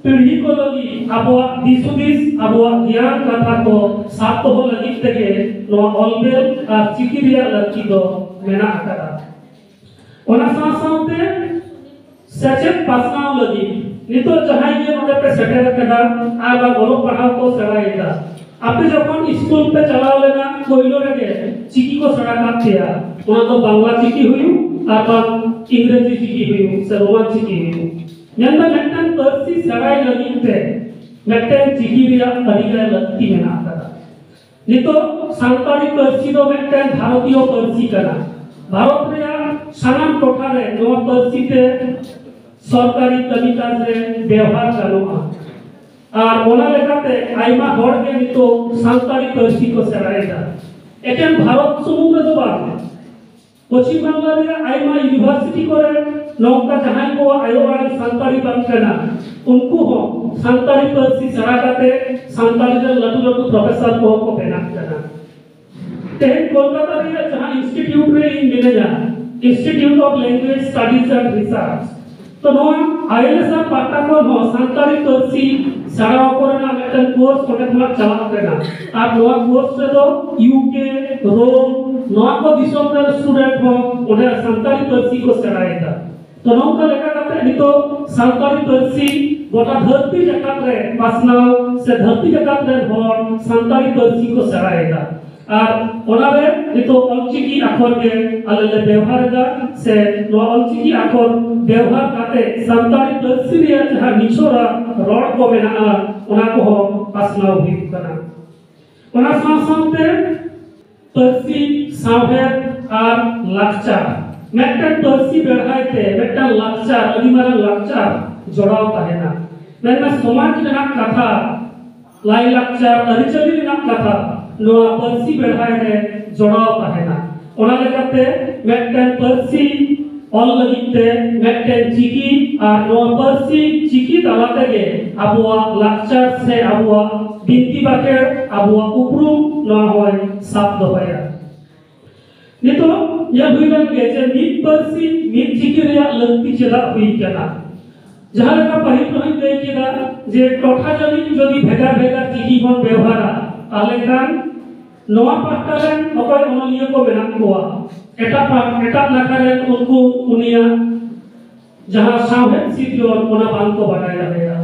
ᱯᱤᱲᱦᱤ ᱠᱚ ᱞᱟᱹᱜᱤᱫ ᱟᱵᱚᱣᱟᱜ ᱫᱤᱥ ᱦᱩᱫᱤᱥ, ᱟᱵᱚᱣᱟᱜ ᱜᱮᱭᱟᱱ ᱠᱟᱛᱷᱟ ᱠᱚ ᱥᱟᱵ ᱫᱚᱦᱚ ᱞᱟᱹᱜᱤᱫ ᱛᱮᱜᱮ ᱱᱚᱣᱟ ᱚᱞ ᱵᱮᱞ ᱟᱨ ᱪᱤᱠᱤ ᱨᱮᱭᱟᱜ ᱞᱟᱹᱠᱛᱤ ᱫᱚ ᱢᱮᱱᱟᱜ ᱟᱠᱟᱫᱟ᱾ ᱚᱱᱟ ᱥᱟᱶ ᱥᱟᱶᱛᱮ ᱥᱮᱪᱮᱫ ᱯᱟᱥᱱᱟᱣ ᱞᱟᱹᱜᱤᱫ ᱱᱤᱛᱚᱜ ᱡᱟᱦᱟᱸᱭ ᱜᱮ ᱱᱚᱰᱮ ᱯᱮ ᱥᱮᱴᱮᱨ ᱟᱠᱟᱱᱟ ᱟᱨ ᱵᱟᱝ ᱚᱞᱚᱜ ᱯᱟᱲᱦᱟᱣ ᱠᱚ ᱥᱮᱬᱟᱭᱮᱫᱟ, ᱟᱯᱮ ᱡᱚᱠᱷᱚᱱ ᱥᱠᱩᱞ ᱯᱮ ᱪᱟᱞᱟᱣ ᱞᱮᱱᱟ, ᱯᱳᱭᱞᱳ ᱨᱮᱜᱮ ᱪᱤᱠᱤ ᱠᱚ ᱥᱮᱬᱟ ᱠᱟᱫ ᱯᱮᱭᱟ, ᱚᱱᱟ ᱫᱚ ᱵᱟᱝᱞᱟ ᱪᱤᱠᱤ ᱦᱩᱭᱩᱜ ᱟᱨ ᱵᱟᱝ ᱤᱝᱨᱮᱡᱤ ᱪᱤᱠᱤ ᱦᱩᱭᱩᱜ ᱥᱮ ᱨᱳᱢᱟᱱ ᱪᱤᱠᱤ ᱦᱩᱭᱩᱜ, ᱢᱮᱱᱫᱚ ᱢᱤᱫᱴᱟᱝ ᱯᱟᱹᱨᱥᱤ ᱥᱮᱬᱟᱭ ᱞᱟᱹᱜᱤᱫ ᱛᱮ ᱢᱤᱫᱴᱟᱝ ᱪᱤᱠᱤ ᱨᱮᱭᱟᱜ ᱟᱹᱰᱤᱜᱟᱱ ᱞᱟᱹᱠᱛᱤ ᱢᱮᱱᱟᱜ ᱟᱠᱟᱫᱟ᱾ ᱱᱤᱛᱚᱜ ᱥᱟᱱᱛᱟᱲᱤ ᱯᱟᱹᱨᱥᱤ ᱫᱚ ᱢᱤᱫᱴᱟᱝ ᱵᱷᱟᱨᱚᱛᱤᱭᱚ ᱯᱟᱹᱨᱥᱤ ᱠᱟᱱᱟ᱾ ᱵᱷᱟᱨᱚᱛ ᱨᱮᱭᱟᱜ ᱥᱟᱱᱟᱢ ᱴᱚᱴᱷᱟ ᱨᱮ ᱱᱚᱣᱟ ᱯᱟᱹᱨᱥᱤ ᱛᱮ ᱥᱚᱨᱠᱟᱨᱤ ᱠᱟᱹᱢᱤ ᱠᱟᱡᱽ ᱨᱮ ᱵᱮᱣᱦᱟᱨ ᱜᱟᱱᱚᱜᱼᱟ᱾ ᱟᱨ ᱚᱱᱟ ᱞᱮᱠᱟᱛᱮ ᱟᱭᱢᱟ ᱦᱚᱲ ᱜᱮ ᱱᱤᱛᱚᱜ ᱥᱟᱱᱛᱟᱲᱤ ᱯᱟᱹᱨᱥᱤ ᱠᱚ ᱥᱮᱬᱟᱭᱮᱫᱟ᱾ ᱮᱠᱮᱱ ᱵᱷᱟᱨᱚᱛ ᱥᱩᱢᱩᱝ ᱨᱮᱫᱚ ᱵᱟᱝ, ᱯᱚᱪᱷᱤᱢ ᱵᱟᱝᱞᱟ ᱨᱮᱭᱟᱜ ᱟᱭᱢᱟ ᱤᱭᱩᱱᱤᱵᱷᱟᱨᱥᱤᱴᱤ ᱠᱚᱨᱮ ᱱᱚᱝᱠᱟ ᱡᱟᱦᱟᱸᱭ ᱠᱚᱣᱟᱜ ᱟᱭᱳ ᱟᱲᱟᱝ ᱥᱟᱱᱛᱟᱲᱤ ᱵᱟᱝ ᱠᱟᱱᱟ, ᱩᱱᱠᱩ ᱦᱚᱸ ᱥᱟᱱᱛᱟᱲᱤ ᱯᱟᱹᱨᱥᱤ ᱥᱮᱬᱟ ᱠᱟᱛᱮ ᱥᱟᱱᱛᱟᱲᱤ ᱨᱮᱱ ᱞᱟᱹᱴᱩ ᱞᱟᱹᱴᱩ ᱯᱨᱚᱯᱷᱮᱥᱚᱨ ᱠᱚᱦᱚᱸ ᱠᱚ ᱵᱮᱱᱟᱜ ᱠᱟᱱᱟ᱾ ᱛᱮᱦᱮᱧ ᱠᱳᱞᱠᱟᱛᱟ ᱨᱮᱭᱟᱜ ᱡᱟᱦᱟᱸ ᱤᱱᱥᱴᱤᱴᱤᱭᱩᱴ ᱨᱮ ᱤᱧ ᱢᱤᱱᱟᱹᱧᱟ, Institute of Language Studies and Research, ᱛᱚ ᱱᱚᱣᱟ ᱟᱭᱮᱞᱮᱥᱟᱨ ᱯᱟᱦᱴᱟ ᱠᱷᱚᱱ ᱦᱚᱸ ᱥᱟᱱᱛᱟᱲᱤ ᱯᱟᱹᱨᱥᱤ ᱥᱮᱬᱟᱣ ᱠᱚᱨᱮᱱᱟᱜ ᱢᱤᱫᱴᱟᱝ ᱠᱳᱨᱥ ᱚᱸᱰᱮ ᱠᱷᱚᱱᱟᱜ ᱪᱟᱞᱟᱜ ᱠᱟᱱᱟ᱾ ᱟᱨ ᱱᱚᱣᱟ ᱠᱳᱨᱥ ᱨᱮᱫᱚ ᱤᱭᱩᱠᱮ, ᱨᱳᱢ, ᱱᱚᱣᱟ ᱠᱚ ᱫᱤᱥᱚᱢ ᱨᱮᱱ ᱥᱴᱩᱰᱮᱱᱴ ᱦᱚᱸ ᱚᱸᱰᱮ ᱥᱟᱱᱛᱟᱲᱤ ᱯᱟᱹᱨᱥᱤ ᱠᱚ ᱥᱮᱬᱟᱭᱮᱫᱟ᱾ ᱛᱚ ᱱᱚᱝᱠᱟ ᱞᱮᱠᱟ ᱠᱟᱛᱮ ᱱᱤᱛᱚᱜ ᱥᱟᱱᱛᱟᱲᱤ ᱯᱟᱹᱨᱥᱤ ᱜᱚᱴᱟ ᱫᱷᱟᱹᱨᱛᱤ ᱡᱟᱠᱟᱛ ᱨᱮ ᱯᱟᱥᱱᱟᱣ ᱥᱮ ᱫᱷᱟᱹᱨᱛᱤ ᱡᱟᱠᱟᱛ ᱨᱮᱱ ᱦᱚᱲ ᱥᱟᱱᱛᱟᱲᱤ ᱯᱟᱹᱨᱥᱤ ᱠᱚ ᱥᱮᱬᱟᱭᱮᱫᱟ᱾ ᱟᱨ ᱚᱱᱟᱨᱮ ᱱᱤᱛᱚᱜ ᱚᱞᱪᱤᱠᱤ ᱟᱠᱷᱚᱨ ᱜᱮ ᱟᱞᱮ ᱞᱮ ᱵᱮᱣᱦᱟᱨ ᱮᱫᱟ, ᱥᱮ ᱱᱚᱣᱟ ᱚᱞᱪᱤᱠᱤ ᱟᱠᱷᱚᱨ ᱵᱮᱣᱦᱟᱨ ᱠᱟᱛᱮ ᱥᱟᱱᱛᱟᱲᱤ ᱯᱟᱹᱨᱥᱤ ᱨᱮᱭᱟᱜ ᱡᱟᱦᱟᱸ ᱱᱤᱪᱷᱚᱲᱟ ᱨᱚᱲ ᱠᱚ ᱢᱮᱱᱟᱜᱼᱟ, ᱚᱱᱟ ᱠᱚᱦᱚᱸ ᱯᱟᱥᱱᱟᱣ ᱦᱩᱭᱩᱜ ᱠᱟᱱᱟ᱾ ᱚᱱᱟ ᱥᱟᱶ ᱥᱟᱶᱛᱮ ᱯᱟᱹᱨᱥᱤ, ᱥᱟᱶᱦᱮᱫ ᱟᱨ ᱞᱟᱠᱪᱟᱨ, ᱢᱤᱫᱴᱟᱝ ᱯᱟᱹᱨᱥᱤ ᱵᱮᱲᱦᱟᱭ ᱛᱮ ᱢᱤᱫᱴᱟᱝ ᱞᱟᱠᱪᱟᱨ, ᱟᱹᱰᱤ ᱢᱟᱨᱟᱝ ᱞᱟᱠᱪᱟᱨ ᱡᱚᱲᱟᱣ ᱛᱟᱦᱮᱱᱟ᱾ ᱢᱮᱱᱢᱮ ᱥᱚᱢᱟᱡᱽ ᱨᱮᱱᱟᱜ ᱠᱟᱛᱷᱟ ᱞᱟᱭᱼᱞᱟᱠᱪᱟᱨ ᱟᱹᱨᱤᱪᱟᱹᱞᱤ ᱨᱮᱱᱟᱜ ᱠᱟᱛᱷᱟ ᱱᱚᱣᱟ ᱯᱟᱹᱨᱥᱤ ᱵᱮᱲᱦᱟᱭ ᱨᱮ ᱡᱚᱲᱟᱣ ᱛᱟᱦᱮᱱᱟ᱾ ᱚᱱᱟ ᱞᱮᱠᱟᱛᱮ ᱢᱤᱫᱴᱮᱱ ᱯᱟᱹᱨᱥᱤ ᱚᱞ ᱞᱟᱹᱜᱤᱫ ᱛᱮ ᱢᱤᱫᱴᱮᱱ ᱪᱤᱠᱤ, ᱟᱨ ᱱᱚᱣᱟ ᱯᱟᱹᱨᱥᱤ ᱪᱤᱠᱤ ᱛᱟᱞᱟ ᱛᱮᱜᱮ ᱟᱵᱚᱣᱟᱜ ᱞᱟᱠᱪᱟᱨ ᱥᱮ ᱟᱵᱚᱣᱟᱜ ᱵᱤᱱᱛᱤ ᱵᱟᱠᱷᱮᱲ, ᱟᱵᱚᱣᱟᱜ ᱩᱯᱨᱩᱢ, ᱱᱚᱣᱟ ᱦᱚᱸᱭ ᱥᱟᱵ ᱫᱚᱦᱚᱭᱟ᱾ ᱱᱤᱛᱚᱜ ᱧᱮᱞ ᱦᱩᱭ ᱞᱮᱱ ᱜᱮ ᱡᱮ ᱢᱤᱫ ᱯᱟᱹᱨᱥᱤ ᱢᱤᱫ ᱪᱤᱠᱤ ᱨᱮᱭᱟᱜ ᱞᱟᱹᱠᱛᱤ ᱪᱮᱫᱟᱜ ᱦᱩᱭ ᱠᱟᱱᱟ᱾ ᱡᱟᱦᱟᱸ ᱞᱮᱠᱟ ᱯᱟᱹᱦᱤᱞ ᱨᱮᱦᱚᱸᱧ ᱞᱟᱹᱭ ᱠᱮᱫᱟ ᱡᱮ ᱴᱚᱴᱷᱟ ᱡᱟᱹᱱᱤᱡ ᱡᱩᱫᱤ ᱵᱷᱮᱜᱟᱨ ᱵᱷᱮᱜᱟᱨ ᱪᱤᱠᱤ ᱵᱚᱱ ᱵᱮᱣᱦᱟᱨᱟ, ᱛᱟᱦᱚᱞᱮ ᱠᱷᱟᱱ ᱱᱚᱣᱟ ᱯᱟᱦᱴᱟ ᱨᱮᱱ ᱚᱠᱚᱭ ᱚᱱᱚᱞᱤᱭᱟᱹ ᱠᱚ ᱢᱮᱱᱟᱜ ᱠᱚᱣᱟ, ᱮᱴᱟᱜ ᱯᱟᱦ-, ᱮᱴᱟᱜ ᱱᱟᱠᱷᱟ ᱨᱮᱱ ᱩᱱᱠᱩ ᱩᱱᱤᱭᱟᱜ ᱡᱟᱦᱟᱸ ᱥᱟᱶᱦᱮᱫ ᱥᱤᱨᱡᱚᱱ, ᱚᱱᱟ ᱵᱟᱝ ᱠᱚ ᱵᱟᱰᱟᱭ ᱫᱟᱲᱮᱭᱟᱜᱼᱟ᱾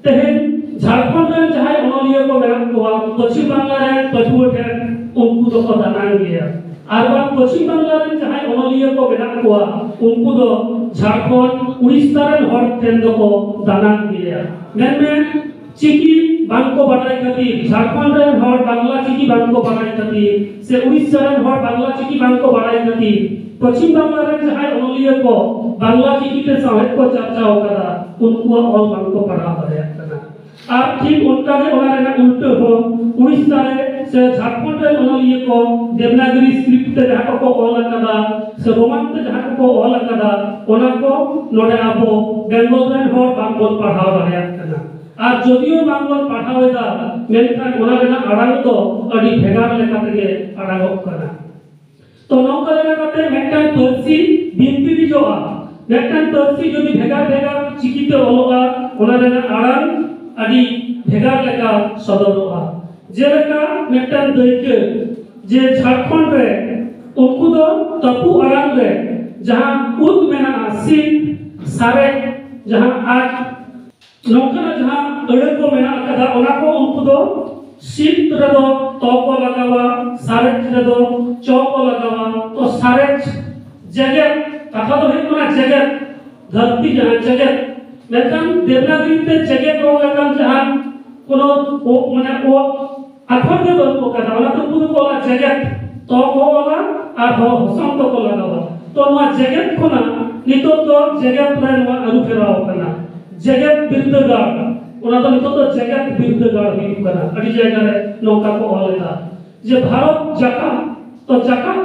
ᱛᱮᱦᱮᱧ ᱡᱷᱟᱲᱠᱷᱚᱸᱰ ᱨᱮᱱ ᱡᱟᱦᱟᱸᱭ ᱚᱱᱚᱞᱤᱭᱟᱹ ᱠᱚ ᱢᱮᱱᱟᱜ ᱠᱚᱣᱟ, ᱯᱚᱪᱷᱤᱢ ᱵᱟᱝᱞᱟ ᱨᱮᱱ ᱯᱟᱹᱴᱷᱩᱣᱟᱹ ᱴᱷᱮᱱ ᱩᱱᱠᱩ ᱫᱚᱠᱚ ᱫᱟᱱᱟᱝ ᱜᱮᱭᱟ, ᱟᱨ ᱵᱟᱝ ᱯᱚᱪᱷᱤᱢ ᱵᱟᱝᱞᱟ ᱨᱮᱱ ᱡᱟᱦᱟᱸᱭ ᱚᱱᱚᱞᱤᱭᱟᱹ ᱠᱚ ᱢᱮᱱᱟᱜ ᱠᱚᱣᱟ, ᱩᱱᱠᱩ ᱫᱚ ᱡᱷᱟᱲᱠᱷᱚᱸᱰ, ᱩᱲᱤᱥᱥᱟ ᱨᱮᱱ ᱦᱚᱲ ᱴᱷᱮᱱ ᱫᱚᱠᱚ ᱫᱟᱱᱟᱝ ᱜᱮᱭᱟ᱾ ᱢᱮᱱᱢᱮ, ᱪᱤᱠᱤ ᱵᱟᱝ ᱠᱚ ᱵᱟᱰᱟᱭ ᱠᱷᱟᱹᱛᱤᱨ, ᱡᱷᱟᱲᱠᱷᱚᱸᱰ ᱨᱮᱱ ᱦᱚᱲ ᱵᱟᱝᱞᱟ ᱪᱤᱠᱤ ᱵᱟᱝ ᱠᱚ ᱵᱟᱰᱟᱭ ᱠᱷᱟᱹᱛᱤᱨ, ᱥᱮ ᱩᱲᱤᱥᱥᱟ ᱨᱮᱱ ᱦᱚᱲ ᱵᱟᱝᱞᱟ ᱪᱤᱠᱤ ᱵᱟᱝ ᱠᱚ ᱵᱟᱰᱟᱭ ᱠᱷᱟᱹᱛᱤᱨ, ᱯᱚᱪᱷᱤᱢ ᱵᱟᱝᱞᱟ ᱨᱮᱱ ᱡᱟᱦᱟᱸᱭ ᱚᱱᱚᱞᱤᱭᱟᱹ ᱠᱚ ᱵᱟᱝᱞᱟ ᱪᱤᱠᱤ ᱛᱮ ᱥᱟᱶᱦᱮᱫ ᱠᱚ ᱪᱟᱨᱪᱟᱣ ᱟᱠᱟᱫᱟ, ᱩᱱᱠᱩᱣᱟᱜ ᱚᱞ ᱵᱟᱝ ᱠᱚ ᱯᱟᱲᱦᱟᱣ ᱫᱟᱲᱮᱭᱟᱜ ᱠᱟᱱᱟ᱾ ᱟᱨ ᱴᱷᱤᱠ ᱚᱱᱠᱟ ᱜᱮ ᱚᱱᱟ ᱨᱮᱱᱟᱜ ᱩᱞᱴᱟᱹ ᱦᱚᱸ, ᱩᱲᱤᱥᱥᱟ ᱨᱮ ᱥᱮ ᱡᱷᱟᱲᱠᱷᱚᱸᱰ ᱨᱮᱱ ᱚᱱᱚᱞᱤᱭᱟᱹ ᱠᱚ ᱫᱮᱵᱽᱱᱟᱜᱽᱨᱤ script ᱛᱮ ᱡᱟᱦᱟᱸ ᱠᱚᱠᱚ ᱚᱞ ᱟᱠᱟᱫᱟ ᱥᱮ ᱨᱳᱢᱟᱱ ᱛᱮ ᱡᱟᱦᱟᱸ ᱠᱚᱠᱚ ᱚᱞ ᱟᱠᱟᱫᱟ, ᱚᱱᱟ ᱠᱚ ᱱᱚᱰᱮ ᱟᱵᱚ ᱵᱮᱝᱜᱚᱞ ᱨᱮᱱ ᱦᱚᱲ ᱵᱟᱝ ᱵᱚᱱ ᱯᱟᱲᱦᱟᱣ ᱫᱟᱲᱮᱭᱟᱜ ᱠᱟᱱᱟ᱾ ᱟᱨ ᱡᱚᱫᱤᱭᱳ ᱵᱟᱝ ᱵᱚᱱ ᱯᱟᱲᱦᱟᱣ ᱮᱫᱟ, ᱢᱮᱱᱠᱷᱟᱱ ᱚᱱᱟ ᱨᱮᱱᱟᱜ ᱟᱲᱟᱝ ᱫᱚ ᱟᱹᱰᱤ ᱵᱷᱮᱜᱟᱨ ᱞᱮᱠᱟ ᱛᱮᱜᱮ ᱟᱲᱟᱝᱚᱜ ᱠᱟᱱᱟ᱾ ᱛᱚ, ᱱᱚᱝᱠᱟ ᱞᱮᱠᱟ ᱠᱟᱛᱮ ᱢᱤᱫᱴᱟᱝ ᱯᱟᱹᱨᱥᱤ ᱵᱤᱱᱛᱤᱨᱤᱡᱚᱜᱼᱟ᱾ ᱢᱤᱫᱴᱟᱝ ᱯᱟᱹᱨᱥᱤ ᱡᱩᱫᱤ ᱵᱷᱮᱜᱟᱨ ᱵᱷᱮᱜᱟᱨ ᱪᱤᱠᱤᱛᱮ ᱚᱞᱚᱜᱼᱟ, ᱚᱱᱟ ᱨᱮᱱᱟᱜ ᱟᱲᱟᱝ ᱟᱹᱰᱤ ᱵᱷᱮᱜᱟᱨ ᱞᱮᱠᱟ ᱥᱚᱫᱚᱨᱚᱜᱼᱟ᱾ ᱡᱮᱞᱮᱠᱟ ᱢᱤᱫᱴᱟᱝ ᱫᱟᱹᱭᱠᱟᱹ, ᱡᱮ ᱡᱷᱟᱲᱠᱷᱚᱸᱰ ᱨᱮ ᱩᱱᱠᱩ ᱫᱚ ᱛᱟᱹᱯᱩ ᱟᱲᱟᱝ ᱨᱮ ᱡᱟᱦᱟᱸ ᱩᱫ ᱢᱮᱱᱟᱜᱼᱟ, ᱥᱤᱛ, ᱥᱟᱨᱮᱡ, ᱡᱟᱦᱟᱸ ᱟᱡ, ᱱᱚᱝᱠᱟᱱᱟᱜ ᱡᱟᱦᱟᱸ ᱟᱹᱲᱟᱹ ᱠᱚ ᱢᱮᱱᱟᱜ ᱟᱠᱟᱫᱟ, ᱚᱱᱟ ᱠᱚ ᱩᱱᱠᱩ ᱫᱚ ᱥᱤᱛ ᱨᱮᱫᱚ ᱛᱚ ᱠᱚ ᱞᱟᱜᱟᱣᱟ, ᱥᱟᱨᱮᱡ ᱨᱮᱫᱚ ᱪᱚ ᱠᱚ ᱞᱟᱜᱟᱣᱟ᱾ ᱛᱚ ᱥᱟᱨᱮᱡ, ᱡᱮᱜᱮᱛ, ᱠᱟᱛᱷᱟ ᱫᱚ ᱦᱩᱭᱩᱜ ᱠᱟᱱᱟ ᱡᱮᱜᱮᱛ, ᱫᱷᱟᱹᱨᱛᱤ ᱡᱟᱦᱟᱸ ᱡᱮᱜᱮᱛ, ᱢᱮᱱᱠᱷᱟᱱ ᱫᱮᱵᱽᱱᱟᱜᱽᱨᱤ ᱛᱮ ᱡᱮᱜᱮᱛ ᱚᱞ ᱞᱮᱠᱟᱱ ᱡᱟᱦᱟᱸ ᱠᱳᱱᱳ ᱚ-, ᱢᱟᱱᱮ ᱚ-, ᱟᱠᱷᱚᱨ ᱜᱮ ᱵᱟᱹᱱᱩᱜ ᱟᱠᱟᱫᱟ᱾ ᱚᱱᱟᱛᱮ ᱩᱱᱠᱩ ᱫᱚᱠᱚ ᱚᱞᱟ ᱡᱮᱜᱮᱛ, ᱛᱚ ᱠᱚ ᱚᱞᱟ ᱟᱨ ᱦᱚ-, ᱦᱚᱥᱚᱱᱛᱚ ᱠᱚ ᱞᱟᱜᱟᱣᱟ᱾ ᱛᱚ ᱱᱚᱣᱟ ᱡᱮᱜᱮᱛ ᱠᱷᱚᱱᱟᱜ ᱱᱤᱛᱚᱜ ᱫᱚ ᱡᱮᱜᱮᱛ ᱨᱮ ᱱᱚᱣᱟ ᱟᱹᱨᱩ ᱯᱷᱮᱨᱟᱣ ᱟᱠᱟᱱᱟ᱾ ᱡᱮᱜᱮᱛ ᱵᱤᱨᱫᱟᱹᱜᱟᱲ, ᱚᱱᱟ ᱫᱚ ᱱᱤᱛᱚᱜ ᱫᱚ ᱡᱮᱜᱮᱛ ᱵᱤᱨᱫᱟᱹᱜᱟᱲ ᱦᱩᱭᱩᱜ ᱠᱟᱱᱟ᱾ ᱟᱹᱰᱤ ᱡᱟᱭᱜᱟ ᱨᱮ ᱱᱚᱝᱠᱟ ᱠᱚ ᱚᱞ ᱮᱫᱟ ᱡᱮ ᱵᱷᱟᱨᱚᱛ ᱡᱟᱠᱟᱛ, ᱛᱚ ᱡᱟᱠᱟᱛ,